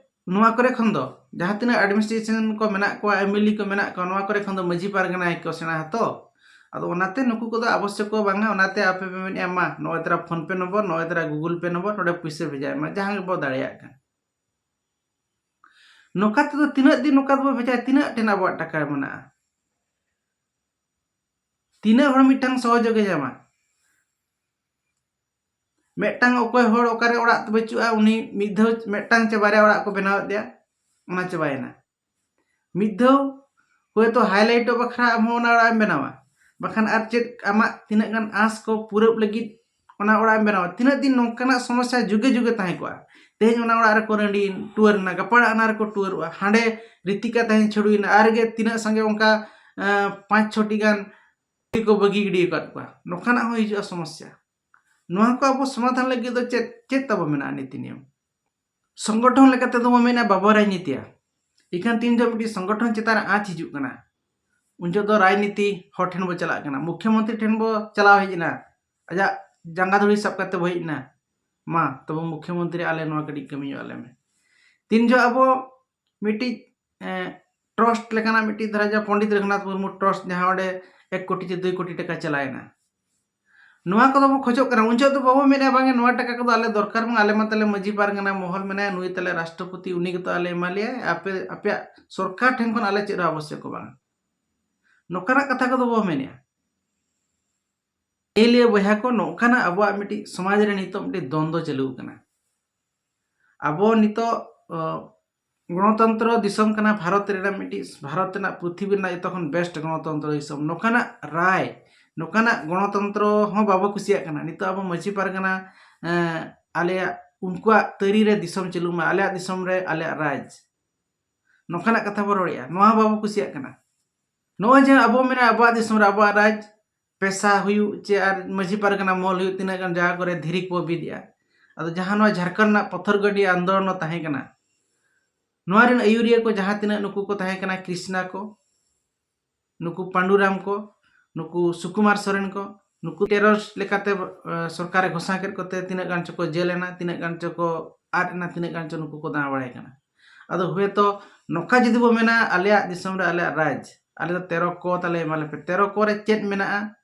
ᱱᱚᱣᱟ ᱠᱚᱨᱮ ᱠᱷᱚᱱ ᱫᱚ ᱡᱟᱦᱟᱸ ᱛᱤᱱᱟᱹᱜ ᱮᱰᱢᱤᱱᱤᱥᱴᱨᱮᱥᱚᱱ ᱠᱚ ᱢᱮᱱᱟᱜ ᱠᱚᱣᱟ, ᱮᱢ ᱮᱞ ᱮ ᱠᱚ ᱢᱮᱱᱟᱜ ᱠᱚᱣᱟ, ᱱᱚᱣᱟ ᱠᱚᱨᱮ ᱠᱷᱚᱱ ᱫᱚ ᱢᱟᱹᱡᱷᱤ ᱯᱟᱨᱜᱟᱱᱟ ᱜᱮᱠᱚ ᱥᱮᱬᱟ ᱦᱟᱛᱚ᱾ ᱟᱫᱚ ᱚᱱᱟᱛᱮ ᱱᱩᱠᱩ ᱠᱚᱫᱚ ᱟᱵᱚᱥᱭᱚᱠ ᱠᱚ ᱵᱟᱝᱟ, ᱚᱱᱟᱛᱮ ᱟᱯᱮ ᱯᱮ ᱢᱮᱱᱮᱜᱼᱟ, "ᱢᱟ, ᱱᱚᱜᱼᱚᱭ ᱛᱟᱨᱟ ᱯᱷᱳᱱ ᱯᱮ ᱱᱚᱢᱵᱚᱨ, ᱱᱚᱜᱼᱚᱭ ᱛᱟᱨᱟ ᱜᱩᱜᱩᱞ ᱯᱮ ᱱᱚᱢᱵᱚᱨ, ᱱᱚᱰᱮ ᱯᱩᱭᱥᱟᱹ ᱵᱷᱮᱡᱟᱭ ᱢᱟ", ᱡᱟᱦᱟᱸ ᱜᱮᱵᱚ ᱫᱟᱲᱮᱭᱟᱜ ᱠᱟᱱ᱾ ᱱᱚᱝᱠᱟ ᱛᱮᱫᱚ ᱛᱤᱱᱟᱹᱜ ᱫᱤᱱ ᱱᱚᱝᱠᱟ ᱫᱚᱵᱚ ᱵᱷᱮᱡᱟᱭᱟ? ᱛᱤᱱᱟᱹᱜ ᱴᱷᱮᱱ ᱟᱵᱚᱣᱟᱜ ᱴᱟᱠᱟ ᱢᱮᱱᱟᱜᱼᱟ? ᱛᱤᱱᱟᱹᱜ ᱦᱚᱲ ᱢᱤᱫᱴᱟᱝ ᱥᱚᱦᱚᱡᱳᱜᱮ ᱧᱟᱢᱟ? ᱢᱤᱫᱴᱟᱝ ᱚᱠᱚᱭ ᱦᱚᱲ ᱚᱠᱟᱨᱮ ᱚᱲᱟᱜ ᱵᱟᱹᱪᱩᱜᱼᱟ, ᱩᱱᱤ ᱢᱤᱫ ᱫᱷᱟᱣ ᱢᱤᱫᱴᱟᱝ ᱪᱮ ᱵᱟᱨᱭᱟ ᱚᱲᱟᱜ ᱠᱚ ᱵᱮᱱᱟᱣᱮᱫ ᱫᱮᱭᱟ, ᱚᱱᱟ ᱪᱟᱵᱟᱭᱮᱱᱟ᱾ ᱢᱤᱫ ᱫᱷᱟᱣ ᱦᱚᱭᱛᱳ ᱦᱟᱭᱞᱟᱭᱤᱴᱚᱜ ᱵᱟᱠᱷᱨᱟ ᱟᱢ ᱦᱚᱸ ᱚᱱᱟ ᱚᱲᱟᱜ ᱮᱢ ᱵᱮᱱᱟᱣᱟ, ᱵᱟᱠᱷᱟᱱ ᱟᱨ ᱪᱮᱫ ᱟᱢᱟᱜ ᱛᱤᱱᱟᱹᱜ ᱜᱟᱱ ᱟᱸᱥ ᱠᱚ ᱯᱩᱨᱟᱹᱣ ᱞᱟᱹᱜᱤᱫ ᱚᱱᱟ ᱚᱲᱟᱜ ᱮᱢ ᱵᱮᱱᱟᱣᱟ? ᱛᱤᱱᱟᱹᱜ ᱫᱤᱱ ᱱᱚᱝᱠᱟᱱᱟᱜ ᱥᱚᱢᱚᱥᱥᱟ ᱡᱩᱜᱮ ᱡᱩᱜᱮ ᱛᱟᱦᱮᱸ ᱠᱚᱜᱼᱟ? ᱛᱮᱦᱮᱧ ᱚᱱᱟ ᱚᱲᱟᱜ ᱨᱮᱠᱚ ᱨᱟᱺᱰᱤᱭᱮᱱ, ᱴᱩᱣᱟᱹᱨ ᱮᱱᱟ, ᱜᱟᱯᱟ ᱚᱱᱟ ᱨᱮᱠᱚ ᱴᱩᱣᱟᱹᱨᱚᱜᱼᱟ, ᱦᱟᱸᱰᱮ ᱨᱤᱛᱤᱠᱟ ᱛᱟᱦᱮᱸ ᱪᱷᱟᱹᱲᱩᱭᱮᱱᱟ, ᱟᱨ ᱜᱮ ᱛᱤᱱᱟᱹᱜ ᱥᱟᱸᱜᱮ ᱚᱱᱠᱟ, ᱮᱸ, ᱯᱟᱸᱪ ᱪᱷᱚᱴᱤ ᱜᱟᱱ ᱠᱚ ᱵᱟᱹᱜᱤ ᱜᱤᱰᱤ ᱟᱠᱟᱫ ᱠᱚᱣᱟ᱾ ᱱᱚᱝᱠᱟᱱᱟᱜ ᱦᱚᱸ ᱦᱤᱡᱩᱜᱼᱟ ᱥᱚᱢᱚᱥᱥᱟ᱾ ᱱᱚᱣᱟ ᱠᱚ ᱟᱵᱚ ᱥᱚᱢᱟᱫᱷᱟᱱ ᱞᱟᱹᱜᱤᱫ ᱫᱚ ᱪᱮᱫ, ᱪᱮᱫ ᱛᱟᱵᱚ ᱢᱮᱱᱟᱜᱼᱟ ᱱᱤᱛᱤ ᱱᱤᱭᱚᱢ? ᱥᱚᱝᱜᱚᱴᱷᱚᱱ ᱞᱮᱠᱟ ᱛᱮᱫᱚ ᱵᱚ ᱢᱮᱱᱟ ᱵᱟᱵᱚ ᱨᱟᱡᱽᱱᱤᱛᱤᱭᱟ᱾ ᱤᱠᱷᱟᱹᱱ ᱛᱤᱱ ᱡᱚᱦᱚᱜ ᱢᱤᱫᱴᱤᱡ ᱥᱚᱝᱜᱚᱴᱷᱚᱱ ᱪᱮᱛᱟᱱ ᱨᱮ ᱟᱸᱪ ᱦᱤᱡᱩᱜ ᱠᱟᱱᱟ, ᱩᱱ ᱡᱚᱦᱚᱜ ᱫᱚ ᱨᱟᱡᱽᱱᱤᱛᱤ ᱦᱚᱲ ᱴᱷᱮᱱ ᱵᱚ ᱪᱟᱞᱟᱜ ᱠᱟᱱᱟ, ᱢᱩᱠᱷᱭᱚᱢᱚᱱᱛᱨᱤ ᱴᱷᱮᱱ ᱵᱚ ᱪᱟᱞᱟᱣ ᱦᱮᱡ ᱮᱱᱟ, ᱟᱡᱟᱜ ᱡᱟᱸᱜᱟ ᱫᱷᱩᱲᱤ ᱥᱟᱵ ᱠᱟᱛᱮ ᱵᱚ ᱦᱮᱡ ᱮᱱᱟ, ᱢᱟ ᱛᱚᱵᱮ ᱢᱩᱠᱷᱭᱚᱢᱚᱱᱛᱨᱤ ᱟᱞᱮ ᱱᱚᱣᱟ ᱠᱟᱹᱴᱤᱡ ᱠᱟᱹᱢᱤ ᱧᱚᱜ ᱟᱞᱮ ᱢᱮ᱾ ᱛᱤᱱ ᱡᱚᱦᱚᱜ ᱟᱵᱚ ᱢᱤᱫᱴᱤᱡ ᱴᱨᱟᱥᱴ ᱞᱮᱠᱟᱱᱟᱜ ᱢᱤᱫᱴᱤᱡ ᱫᱷᱟᱨᱟ ᱡᱟ ᱯᱚᱱᱰᱤᱛ ᱨᱚᱜᱷᱩᱱᱟᱛᱷ ᱢᱩᱨᱢᱩ ᱴᱨᱟᱥᱴ, ᱡᱟᱦᱟᱸ ᱚᱸᱰᱮ ᱮᱠ ᱠᱳᱴᱤ ᱪᱮ ᱫᱩᱭ ᱠᱳᱴᱤ ᱴᱟᱠᱟ ᱪᱟᱞᱟᱣᱮᱱᱟ, ᱱᱚᱣᱟ ᱠᱚᱫᱚ ᱵᱚ ᱠᱷᱚᱡᱚᱜ ᱠᱟᱱᱟ᱾ ᱩᱱ ᱡᱚᱦᱚᱜ ᱫᱚ ᱵᱟᱵᱚ ᱢᱮᱱᱮᱫᱼᱟ ᱵᱟᱝ ᱱᱚᱣᱟ ᱴᱟᱠᱟ ᱠᱚᱫᱚ ᱟᱞᱮ ᱫᱚᱨᱠᱟᱨ ᱵᱟᱝ, ᱟᱞᱮ ᱢᱟ ᱛᱟᱞᱮ ᱢᱟᱹᱡᱷᱤ ᱯᱟᱨᱜᱟᱱᱟ ᱢᱚᱦᱚᱞ ᱢᱮᱱᱟᱭᱟ, ᱱᱩᱭ ᱛᱟᱞᱮ ᱨᱟᱥᱴᱨᱚᱯᱚᱛᱤ, ᱩᱱᱤ ᱜᱮᱛᱚ ᱟᱞᱮ ᱮᱢᱟ ᱞᱮᱭᱟᱭ, ᱟᱯᱮ ᱟᱯᱮᱭᱟᱜ ᱥᱚᱨᱠᱟᱨ ᱴᱷᱮᱱ ᱠᱷᱚᱱ ᱟᱞᱮ ᱪᱮᱫ ᱦᱚᱸ ᱟᱵᱚᱥᱭᱚᱠ ᱵᱟᱝ᱾ ᱱᱚᱝᱠᱟᱱᱟᱜ ᱠᱟᱛᱷᱟ ᱠᱚᱫᱚ ᱵᱚ ᱢᱮᱱᱮᱫᱼᱟ᱾ ᱮ ᱞᱤᱭᱟᱹ ᱵᱚᱭᱦᱟ ᱠᱚ, ᱱᱚᱝᱠᱟᱱᱟᱜ ᱟᱵᱚᱣᱟᱜ ᱢᱤᱫᱴᱤᱡ ᱥᱚᱢᱟᱡᱽ ᱨᱮ ᱱᱤᱛᱚᱜ ᱢᱤᱫᱴᱤᱡ ᱫᱚᱱᱫᱚ ᱪᱟᱹᱞᱩ ᱟᱠᱟᱱᱟ᱾ ᱟᱵᱚ ᱱᱤᱛᱚᱜ ᱜᱚᱱᱚᱛᱚᱱᱛᱨᱚ ᱫᱤᱥᱚᱢ ᱠᱟᱱᱟ, ᱵᱷᱟᱨᱚᱛ ᱨᱮᱱᱟᱜ ᱢᱤᱫᱴᱤᱡ, ᱵᱷᱟᱨᱚᱛ ᱨᱮᱱᱟᱜ ᱯᱨᱤᱛᱷᱤᱵᱤ ᱨᱮᱱᱟᱜ ᱡᱚᱛᱚ ᱠᱷᱚᱱ ᱵᱮᱥᱴ ᱜᱚᱱᱚᱛᱚᱱᱛᱨᱚ ᱫᱤᱥᱚᱢ᱾ ᱱᱚᱝᱠᱟᱱᱟᱜ ᱨᱟᱭ, ᱱᱚᱝᱠᱟᱱᱟᱜ ᱜᱚᱱᱚᱛᱚᱱᱛᱨᱚ ᱦᱚᱸ ᱵᱟᱵᱚ ᱠᱩᱥᱤᱭᱟᱜ ᱠᱟᱱᱟ᱾ ᱱᱤᱛᱚᱜ ᱟᱵᱚ ᱢᱟᱹᱡᱷᱤ ᱯᱟᱨᱜᱟᱱᱟ ᱟᱞᱮᱭᱟᱜ, ᱩᱱᱠᱩᱣᱟᱜ ᱛᱟᱹᱨᱤ ᱨᱮ ᱫᱤᱥᱚᱢ ᱪᱟᱹᱞᱩᱜ ᱢᱟ, ᱟᱞᱮᱭᱟᱜ ᱫᱤᱥᱚᱢ ᱨᱮ ᱟᱞᱮᱭᱟᱜ ᱨᱟᱡᱽ, ᱱᱚᱝᱠᱟᱱᱟᱜ ᱠᱟᱛᱷᱟ ᱵᱚ ᱨᱚᱲᱮᱫᱼᱟ, ᱱᱚᱣᱟ ᱦᱚᱸ ᱵᱟᱵᱚ ᱠᱩᱥᱤᱭᱟᱜ ᱠᱟᱱᱟ᱾ ᱱᱚᱜᱼᱚᱭ ᱡᱮ ᱟᱵᱚ ᱢᱮᱱᱟ ᱟᱵᱚᱣᱟᱜ ᱫᱤᱥᱚᱢ ᱨᱮ ᱟᱵᱚᱣᱟᱜ ᱨᱟᱡᱽ, ᱯᱮᱥᱟ ᱦᱩᱭᱩᱜ ᱪᱮ ᱟᱨ ᱢᱟᱹᱡᱷᱤ ᱯᱟᱨᱜᱟᱱᱟ ᱢᱚᱦᱚᱞ ᱦᱩᱭᱩᱜ, ᱛᱤᱱᱟᱹᱜ ᱜᱟᱱ ᱡᱟᱭᱜᱟ ᱠᱚᱨᱮ ᱫᱷᱤᱨᱤ ᱠᱚ ᱵᱤᱫ ᱮᱜᱼᱟ᱾ ᱟᱫᱚ ᱡᱟᱦᱟᱸ ᱱᱚᱣᱟ ᱡᱷᱟᱲᱠᱷᱚᱸᱰ ᱨᱮᱱᱟᱜ ᱯᱚᱛᱷᱚᱨᱜᱟᱹᱰᱤ ᱟᱱᱫᱳᱞᱚᱱ ᱛᱟᱦᱮᱸ ᱠᱟᱱᱟ, ᱱᱚᱣᱟ ᱨᱮᱱ ᱟᱹᱭᱩᱨᱤᱭᱟᱹ ᱠᱚ ᱡᱟᱦᱟᱸ ᱛᱤᱱᱟᱹᱜ ᱱᱩᱠᱩ ᱠᱚ ᱛᱟᱦᱮᱸ ᱠᱟᱱᱟ, ᱠᱨᱤᱥᱱᱟ ᱠᱚ, ᱱᱩᱠᱩ ᱯᱟᱱᱰᱩᱨᱟᱢ ᱠᱚ, ᱱᱩᱠᱩ ᱥᱩᱠᱩᱢᱟᱨ ᱥᱚᱨᱮᱱ ᱠᱚ, ᱱᱩᱠᱩ ᱴᱮᱨᱚᱨᱤᱥᱴ ᱞᱮᱠᱟᱛᱮ ᱥᱚᱨᱠᱟᱨᱮ ᱜᱷᱳᱥᱟᱱᱟ ᱠᱮᱫ ᱠᱚᱛᱮ ᱛᱤᱱᱟᱹᱜ ᱜᱟᱱ ᱪᱚᱠᱚ ᱡᱮᱞ ᱮᱱᱟ, ᱛᱤᱱᱟᱹᱜ ᱜᱟᱱ ᱪᱚᱠᱚ ᱟᱫ ᱮᱱᱟ, ᱛᱤᱱᱟᱹᱜ ᱜᱟᱱ ᱪᱚ ᱱᱩᱠᱩ ᱠᱚ ᱫᱟᱬᱟ ᱵᱟᱲᱟᱭ ᱠᱟᱱᱟ᱾ ᱟᱫᱚ ᱦᱩᱭᱛᱚ ᱱᱚᱝᱠᱟ ᱡᱩᱫᱤ ᱵᱚ ᱢᱮᱱᱟ ᱟᱞᱮᱭᱟᱜ ᱫᱤᱥᱚᱢ ᱨᱮ ᱟᱞᱮᱭᱟᱜ ᱨᱟᱡᱽ, ᱟᱞᱮ ᱫᱚ ᱛᱮᱨᱚ ᱠᱚ ᱛᱟᱞᱮ ᱮᱢᱟ ᱞᱮᱯᱮ, ᱛᱮᱨᱚ ᱠᱚ ᱨᱮ ᱪᱮᱫ ᱢᱮᱱᱟᱜᱼᱟ?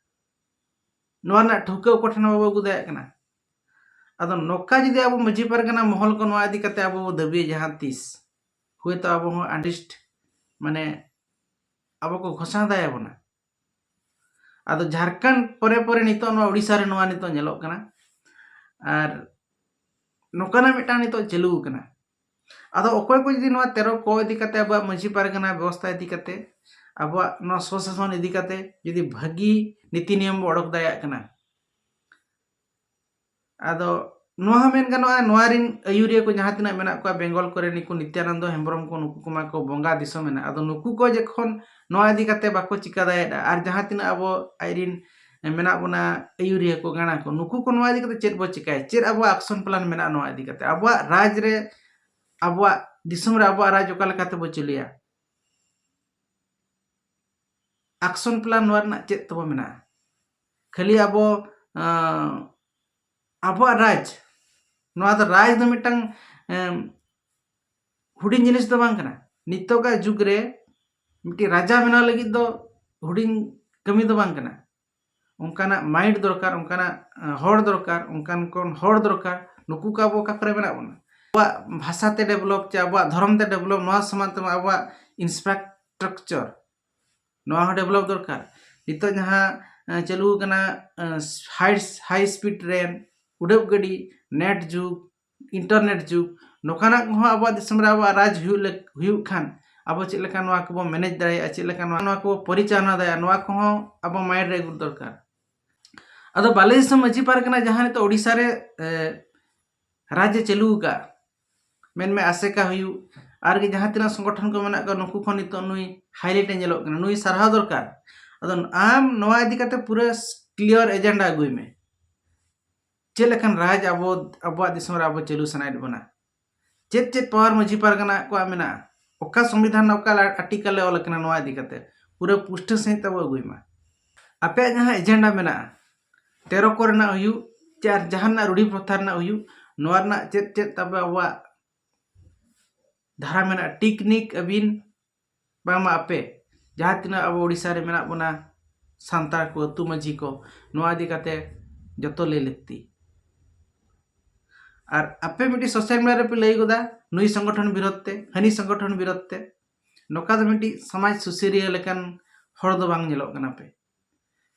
ᱱᱚᱣᱟ ᱨᱮᱱᱟᱜ ᱴᱷᱟᱹᱣᱠᱟᱹ ᱚᱠᱚᱭ ᱴᱷᱮᱱ ᱦᱚᱸ ᱵᱟᱵᱚ ᱟᱹᱜᱩ ᱫᱟᱲᱮᱭᱟᱜ ᱠᱟᱱᱟ᱾ ᱟᱫᱚ ᱱᱚᱝᱠᱟ ᱡᱩᱫᱤ ᱟᱵᱚ ᱢᱟᱹᱡᱷᱤ ᱯᱟᱨᱜᱟᱱᱟ ᱢᱚᱦᱚᱞ ᱠᱚ ᱱᱚᱣᱟ ᱤᱫᱤ ᱠᱟᱛᱮ ᱟᱵᱚ ᱵᱚ ᱫᱟᱹᱵᱤᱭᱟ ᱡᱟᱦᱟᱸ ᱛᱤᱥ, ᱦᱩᱭᱛᱚ ᱟᱵᱚ ᱦᱚᱸ ᱟᱱᱰᱤᱥᱴ ᱢᱟᱱᱮ ᱟᱵᱚ ᱠᱚ ᱜᱷᱳᱥᱟᱱᱟ ᱫᱟᱭᱟᱵᱚᱱᱟ᱾ ᱟᱫᱚ ᱡᱷᱟᱲᱠᱷᱚᱸᱰ ᱯᱚᱨᱮ ᱯᱚᱨᱮ ᱱᱤᱛᱚᱜ ᱱᱚᱣᱟ ᱳᱰᱤᱥᱟ ᱨᱮ ᱱᱚᱣᱟ ᱱᱤᱛᱚᱜ ᱧᱮᱞᱚᱜ ᱠᱟᱱᱟ᱾ ᱟᱨ ᱱᱚᱝᱠᱟᱱᱟᱜ ᱢᱤᱫᱴᱟᱝ ᱱᱤᱛᱚᱜ ᱪᱟᱹᱞᱩ ᱟᱠᱟᱱᱟ᱾ ᱟᱫᱚ ᱚᱠᱚᱭ ᱠᱚ ᱡᱩᱫᱤ ᱱᱚᱣᱟ ᱛᱮᱨᱚ ᱠᱚ ᱤᱫᱤ ᱠᱟᱛᱮ, ᱟᱵᱚᱣᱟᱜ ᱢᱟᱹᱡᱷᱤ ᱯᱟᱨᱜᱟᱱᱟ ᱵᱮᱵᱚᱥᱛᱷᱟ ᱤᱫᱤ ᱠᱟᱛᱮ, ᱟᱵᱚᱣᱟᱜ ᱱᱚᱣᱟ ᱥᱚᱥᱟᱥᱚᱱ ᱤᱫᱤ ᱠᱟᱛᱮ ᱡᱩᱫᱤ ᱵᱷᱟᱹᱜᱤ ᱱᱤᱛᱤ ᱱᱤᱭᱚᱢ ᱵᱚ ᱚᱰᱚᱠ ᱫᱟᱲᱮᱭᱟᱜ ᱠᱟᱱᱟ, ᱟᱫᱚ ᱱᱚᱣᱟ ᱦᱚᱸ ᱢᱮᱱ ᱜᱟᱱᱚᱜᱼᱟ, ᱱᱚᱣᱟ ᱨᱤᱱ ᱟᱹᱭᱩᱨᱤᱭᱟᱹ ᱠᱚ ᱡᱟᱦᱟᱸ ᱛᱤᱱᱟᱹᱜ ᱢᱮᱱᱟᱜ ᱠᱚᱣᱟ ᱵᱮᱝᱜᱚᱞ ᱠᱚᱨᱮ, ᱱᱩᱠᱩ ᱱᱤᱛᱭᱟᱱᱚᱱᱫᱚ ᱦᱮᱢᱵᱨᱚᱢ ᱠᱚ, ᱱᱩᱠᱩ ᱠᱚᱢᱟ ᱠᱚ ᱵᱚᱸᱜᱟ ᱫᱤᱥᱚᱢ ᱮᱱᱟ᱾ ᱟᱫᱚ ᱱᱩᱠᱩ ᱠᱚ ᱡᱚᱠᱷᱚᱱ ᱱᱚᱣᱟ ᱤᱫᱤ ᱠᱟᱛᱮ ᱵᱟᱠᱚ ᱪᱤᱠᱟ ᱫᱟᱲᱮᱭᱟᱜᱼᱟ, ᱟᱨ ᱡᱟᱦᱟᱸ ᱛᱤᱱᱟᱹᱜ ᱟᱵᱚ ᱟᱡᱨᱤᱱ ᱢᱮᱱᱟᱜ ᱵᱚᱱᱟ ᱟᱹᱭᱩᱨᱤᱭᱟᱹ ᱠᱚ, ᱜᱟᱬᱟ ᱠᱚ, ᱱᱩᱠᱩ ᱠᱚ ᱱᱚᱣᱟ ᱤᱫᱤ ᱠᱟᱛᱮ ᱪᱮᱫ ᱵᱚ ᱪᱤᱠᱟᱭᱟ? ᱪᱮᱫ ᱟᱵᱚᱣᱟᱜ ᱟᱠᱥᱚᱱ ᱯᱞᱟᱱ ᱢᱮᱱᱟᱜᱼᱟ ᱱᱚᱣᱟ ᱤᱫᱤ ᱠᱟᱛᱮ? ᱟᱵᱚᱣᱟᱜ ᱨᱟᱡᱽ ᱨᱮ, ᱟᱵᱚᱣᱟᱜ ᱫᱤᱥᱚᱢ ᱨᱮ ᱟᱵᱚᱣᱟᱜ ᱨᱟᱡᱽ ᱚᱠᱟ ᱞᱮᱠᱟ ᱛᱮᱵᱚ ᱪᱟᱹᱞᱩᱭᱟ? ᱟᱠᱥᱚᱱ ᱯᱞᱟᱱ ᱱᱚᱣᱟ ᱨᱮᱱᱟᱜ ᱪᱮᱫ ᱛᱟᱵᱚ ᱢᱮᱱᱟᱜᱼᱟ? ᱠᱷᱟᱹᱞᱤ ᱟᱵᱚ, ᱟᱸ, ᱟᱵᱚᱣᱟᱜ ᱨᱟᱡᱽ, ᱱᱚᱣᱟ ᱫᱚ ᱨᱟᱡᱽ ᱫᱚ ᱢᱤᱫᱴᱟᱝ ᱮᱢ, ᱦᱩᱰᱤᱧ ᱡᱤᱱᱤᱥ ᱫᱚ ᱵᱟᱝ ᱠᱟᱱᱟ᱾ ᱱᱤᱛᱚᱜᱟᱜ ᱡᱩᱜᱽ ᱨᱮ ᱢᱤᱫᱴᱤᱡ ᱨᱟᱡᱟ ᱵᱮᱱᱟᱣ ᱞᱟᱹᱜᱤᱫ ᱫᱚ ᱦᱩᱰᱤᱧ ᱠᱟᱹᱢᱤ ᱫᱚ ᱵᱟᱝ ᱠᱟᱱᱟ᱾ ᱚᱱᱠᱟᱱᱟᱜ ᱢᱟᱭᱤᱱᱰ ᱫᱚᱨᱠᱟᱨ, ᱚᱱᱠᱟᱱᱟᱜ ᱟᱸ, ᱦᱚᱲ ᱫᱚᱨᱠᱟᱨ, ᱚᱱᱠᱟᱱ ᱠᱚ ᱦᱚᱲ ᱫᱚᱨᱠᱟᱨ᱾ ᱱᱩᱠᱩ ᱠᱚ ᱟᱵᱚ ᱚᱠᱟ ᱠᱚᱨᱮ ᱢᱮᱱᱟᱜ ᱵᱚᱱᱟ? ᱟᱵᱚᱣᱟᱜ ᱵᱷᱟᱥᱟ ᱛᱮ ᱰᱮᱵᱷᱞᱚᱯ ᱪᱮ ᱟᱵᱚᱣᱟᱜ ᱫᱷᱚᱨᱚᱢ ᱛᱮ ᱰᱮᱵᱷᱞᱚᱯ, ᱱᱚᱣᱟ ᱥᱚᱢᱟᱱ ᱛᱮᱢᱟ ᱟᱵᱚᱣᱟᱜ ᱤᱱᱯᱷᱨᱟᱥᱴᱨᱟᱠᱪᱟᱨ, ᱱᱚᱣᱟ ᱦᱚᱸ ᱰᱮᱵᱷᱞᱚᱯ ᱫᱚᱨᱠᱟᱨ᱾ ᱱᱤᱛᱚᱜ ᱡᱟᱦᱟᱸ ᱟᱸ, ᱪᱟᱹᱞᱩ ᱟᱠᱟᱱᱟ ᱦᱟᱭ ᱦᱟᱭ ᱥᱯᱤᱰ ᱨᱮᱞ, ᱩᱰᱟᱹᱵ ᱜᱟᱹᱰᱤ, ᱱᱮᱴ ᱡᱩᱜᱽ, ᱤᱱᱴᱟᱨᱱᱮᱴ ᱡᱩᱜᱽ, ᱱᱚᱝᱠᱟᱱᱟᱜ ᱠᱚᱦᱚᱸ ᱟᱵᱚᱣᱟᱜ ᱫᱤᱥᱚᱢ ᱨᱮ ᱟᱵᱚᱣᱟᱜ ᱨᱟᱡᱽ ᱦᱩᱭᱩᱜ ᱞᱮᱠ- ᱦᱩᱭᱩᱜ ᱠᱷᱟᱱ ᱟᱵᱚ ᱪᱮᱫ ᱞᱮᱠᱟ ᱱᱚᱣᱟ ᱠᱚᱵᱚ ᱢᱮᱱᱮᱡᱽ ᱫᱟᱲᱮᱭᱟᱜᱼᱟ, ᱪᱮᱫ ᱞᱮᱠᱟ ᱱᱚᱣᱟ ᱱᱚᱣᱟ ᱠᱚᱵᱚ ᱯᱚᱨᱤᱪᱟᱞᱚᱱᱟ ᱫᱟᱲᱮᱭᱟᱜᱼᱟ, ᱱᱚᱣᱟ ᱠᱚᱦᱚᱸ ᱟᱵᱚ ᱢᱟᱭᱤᱱᱰ ᱨᱮ ᱟᱹᱜᱩ ᱫᱚᱨᱠᱟᱨ᱾ ᱟᱫᱚ ᱵᱟᱞᱮ ᱫᱤᱥᱚᱢ ᱢᱟᱹᱡᱷᱤ ᱯᱟᱨᱜᱟᱱᱟ ᱡᱟᱦᱟᱸ ᱱᱤᱛᱚᱜ ᱳᱰᱤᱥᱟ ᱨᱮ ᱮ, ᱨᱟᱡᱽ ᱮ ᱪᱟᱹᱞᱩ ᱟᱠᱟᱫᱼᱟ, ᱢᱮᱱᱢᱮ ᱟᱥᱮᱠᱟ ᱦᱩᱭᱩᱜ, ᱟᱨ ᱜᱮ ᱡᱟᱦᱟᱸ ᱛᱤᱱᱟᱹᱜ ᱥᱚᱝᱜᱚᱴᱷᱚᱱ ᱠᱚ ᱢᱮᱱᱟᱜ ᱠᱚᱣᱟ, ᱱᱩᱠᱩ ᱠᱷᱚᱱ ᱱᱤᱛᱚᱜ ᱱᱩᱭ ᱦᱟᱭᱞᱟᱭᱤᱴ ᱮ ᱧᱮᱞᱚᱜ ᱠᱟᱱᱟ, ᱱᱩᱭ ᱥᱟᱨᱦᱟᱣ ᱫᱚᱨᱠᱟᱨ᱾ ᱟᱫᱚ ᱟᱢ ᱱᱚᱣᱟ ᱤᱫᱤ ᱠᱟᱛᱮ ᱯᱩᱨᱟᱹ ᱠᱞᱤᱭᱟᱨ ᱮᱡᱮᱱᱰᱟ ᱟᱹᱜᱩᱭ ᱢᱮ, ᱪᱮᱫ ᱞᱮᱠᱟᱱ ᱨᱟᱡᱽ ᱟᱵᱚ ᱟᱵᱚᱣᱟᱜ ᱫᱤᱥᱚᱢ ᱨᱮ ᱟᱵᱚ ᱪᱟᱹᱞᱩ ᱥᱟᱱᱟᱭᱮᱫ ᱵᱚᱱᱟ, ᱪᱮᱫ ᱪᱮᱫ ᱯᱟᱣᱟᱨ ᱢᱟᱹᱡᱷᱤ ᱯᱟᱨᱜᱟᱱᱟ ᱠᱚᱣᱟᱜ ᱢᱮᱱᱟᱜᱼᱟ, ᱚᱠᱟ ᱥᱚᱝᱵᱤᱫᱷᱟᱱ ᱨᱮ ᱚᱠᱟ ᱟᱨᱴᱤᱠᱮᱞ ᱨᱮ ᱚᱞ ᱟᱠᱟᱱᱟ, ᱱᱚᱣᱟ ᱤᱫᱤ ᱠᱟᱛᱮ ᱯᱩᱨᱟᱹ ᱯᱩᱥᱴᱟᱹ ᱥᱟᱺᱦᱤᱡ ᱛᱟᱵᱚ ᱟᱹᱜᱩᱭ ᱢᱟ᱾ ᱟᱯᱮᱭᱟᱜ ᱡᱟᱦᱟᱸ ᱮᱡᱮᱱᱰᱟ ᱢᱮᱱᱟᱜᱼᱟ, ᱛᱮᱨᱚ ᱠᱚ ᱨᱮᱱᱟᱜ ᱦᱩᱭᱩᱜ ᱪᱮ ᱟᱨ ᱡᱟᱦᱟᱱᱟᱜ ᱨᱩᱰᱤ ᱯᱨᱚᱛᱷᱟ ᱨᱮᱱᱟᱜ ᱦᱩᱭᱩᱜ, ᱱᱚᱣᱟ ᱨᱮᱱᱟᱜ ᱪᱮᱫ ᱪᱮᱫ ᱛᱟᱵᱚ ᱟᱵᱚᱣᱟᱜ ᱫᱷᱟᱨᱟ ᱢᱮᱱᱟᱜᱼᱟ, ᱴᱮᱠᱱᱤᱠ ᱟᱹᱵᱤᱱ ᱵᱟᱝᱢᱟ ᱟᱯᱮ ᱡᱟᱦᱟᱸ ᱛᱤᱱᱟᱹᱜ ᱟᱵᱚ ᱳᱰᱤᱥᱟ ᱨᱮ ᱢᱮᱱᱟᱜ ᱵᱚᱱᱟ, ᱥᱟᱱᱛᱟᱲ ᱠᱚ, ᱟᱹᱛᱩ ᱢᱟᱹᱡᱷᱤ ᱠᱚ, ᱱᱚᱣᱟ ᱤᱫᱤ ᱠᱟᱛᱮ ᱡᱚᱛᱚ ᱞᱟᱹᱭ ᱞᱟᱹᱠᱛᱤ᱾ ᱟᱨ ᱟᱯᱮ ᱢᱤᱫᱴᱤᱡ ᱥᱳᱥᱟᱞ ᱢᱤᱰᱤᱭᱟ ᱨᱮᱯᱮ ᱞᱟᱹᱭ ᱜᱚᱫᱟ, ᱱᱩᱭ ᱥᱚᱝᱜᱚᱴᱷᱚᱱ ᱵᱤᱨᱳᱫᱷ ᱛᱮ, ᱦᱟᱹᱱᱤ ᱥᱚᱝᱜᱚᱴᱷᱚᱱ ᱵᱤᱨᱳᱫᱷ ᱛᱮ, ᱱᱚᱝᱠᱟ ᱫᱚ ᱢᱤᱫᱴᱤᱡ ᱥᱚᱢᱟᱡᱽ ᱥᱩᱥᱟᱹᱨᱤᱭᱟᱹ ᱞᱮᱠᱟᱱ ᱦᱚᱲ ᱫᱚ ᱵᱟᱝ ᱧᱮᱞᱚᱜ ᱠᱟᱱᱟ ᱯᱮ᱾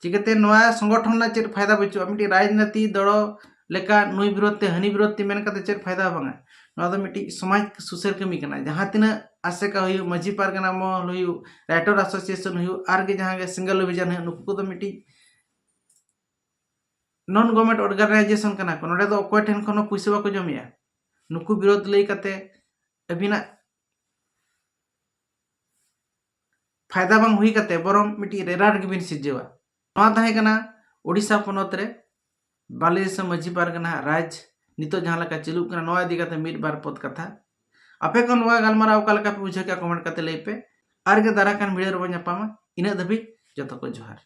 ᱪᱤᱠᱟᱹᱛᱮ ᱱᱚᱣᱟ ᱥᱚᱝᱜᱚᱴᱷᱚᱱ ᱨᱮᱱᱟᱜ ᱪᱮᱫ ᱯᱷᱟᱭᱫᱟ ᱵᱟᱹᱪᱩᱜᱼᱟ? ᱢᱤᱫᱴᱤᱡ ᱨᱟᱡᱽᱱᱤᱛᱤ ᱫᱚᱲᱚ ᱞᱮᱠᱟ ᱱᱩᱭ ᱵᱤᱨᱳᱫᱷ ᱛᱮ, ᱦᱟᱹᱱᱤ ᱵᱤᱨᱳᱫᱷ ᱛᱮ ᱢᱮᱱ ᱠᱟᱛᱮ ᱪᱮᱫ ᱯᱷᱟᱭᱫᱟ ᱦᱚᱸ ᱵᱟᱝᱟ᱾ ᱱᱚᱣᱟ ᱫᱚ ᱢᱤᱫᱴᱤᱡ ᱥᱚᱢᱟᱡᱽ ᱥᱩᱥᱟᱹᱨ ᱠᱟᱹᱢᱤ ᱠᱟᱱᱟ᱾ ᱡᱟᱦᱟᱸ ᱛᱤᱱᱟᱹᱜ ᱟᱥᱮᱠᱟ ᱦᱩᱭᱩᱜ, ᱢᱟᱹᱡᱷᱤ ᱯᱟᱨᱜᱟᱱᱟ ᱢᱚᱦᱚᱞ ᱦᱩᱭᱩᱜ, ᱨᱟᱭᱴᱟᱨ ᱮᱥᱳᱥᱤᱭᱮᱥᱚᱱ ᱦᱩᱭᱩᱜ, ᱟᱨ ᱜᱮ ᱡᱟᱦᱟᱸ ᱜᱮ ᱥᱤᱝᱜᱮᱞ ᱰᱤᱵᱷᱤᱡᱚᱱ ᱦᱩᱭᱩᱜ, ᱱᱩᱠᱩ ᱠᱚᱫᱚ ᱢᱤᱫᱴᱤᱡ ᱱᱚᱱ ᱜᱚᱵᱷᱚᱨᱱᱢᱮᱱᱴ ᱚᱨᱜᱟᱱᱟᱭᱡᱮᱥᱚᱱ ᱠᱟᱱᱟ ᱠᱚ᱾ ᱱᱚᱰᱮ ᱫᱚ ᱚᱠᱚᱭ ᱴᱷᱮᱱ ᱠᱷᱚᱱ ᱦᱚᱸ ᱯᱩᱭᱥᱟᱹ ᱵᱟᱠᱚ ᱡᱚᱢᱮᱜᱼᱟ᱾ ᱱᱩᱠᱩ ᱵᱤᱨᱳᱫᱷ ᱞᱟᱹᱭ ᱠᱟᱛᱮ ᱟᱹᱵᱤᱱᱟᱜ ᱯᱷᱟᱭᱫᱟ ᱵᱟᱝ ᱦᱩᱭ ᱠᱟᱛᱮ ᱵᱚᱨᱚᱝ ᱢᱤᱫᱴᱤᱡ ᱨᱮᱨᱟᱴ ᱜᱮᱵᱤᱱ ᱥᱤᱨᱡᱟᱹᱣᱟ᱾ ᱱᱚᱣᱟ ᱛᱟᱦᱮᱸ ᱠᱟᱱᱟ ᱳᱰᱤᱥᱟ ᱯᱚᱱᱚᱛ ᱨᱮ ᱵᱟᱞᱮ ᱫᱤᱥᱚᱢ ᱢᱟᱹᱡᱷᱤ ᱯᱟᱨᱜᱟᱱᱟ ᱨᱟᱡᱽ ᱱᱤᱛᱚᱜ ᱡᱟᱦᱟᱸ ᱞᱮᱠᱟ ᱪᱟᱹᱞᱩᱜ ᱠᱟᱱᱟ, ᱱᱚᱣᱟ ᱤᱫᱤ ᱠᱟᱛᱮ ᱢᱤᱫ ᱵᱟᱨ ᱯᱚᱫ ᱠᱟᱛᱷᱟ᱾ ᱟᱯᱮ ᱠᱚ ᱱᱚᱣᱟ ᱜᱟᱞᱢᱟᱨᱟᱣ ᱚᱠᱟ ᱞᱮᱠᱟ ᱯᱮ ᱵᱩᱡᱷᱟᱹᱣ ᱠᱮᱫᱼᱟ, ᱠᱚᱢᱮᱱᱴ ᱠᱟᱛᱮ ᱞᱟᱹᱭ ᱯᱮ᱾ ᱟᱨ ᱜᱮ ᱫᱟᱨᱟᱭ ᱠᱟᱱ ᱵᱷᱤᱰᱤᱭᱳ ᱨᱮᱵᱚᱱ ᱧᱟᱯᱟᱢᱟ᱾ ᱤᱱᱟᱹᱜ ᱫᱷᱟᱹᱵᱤᱡ ᱡᱚᱛᱚ ᱠᱚ ᱡᱚᱦᱟᱨ᱾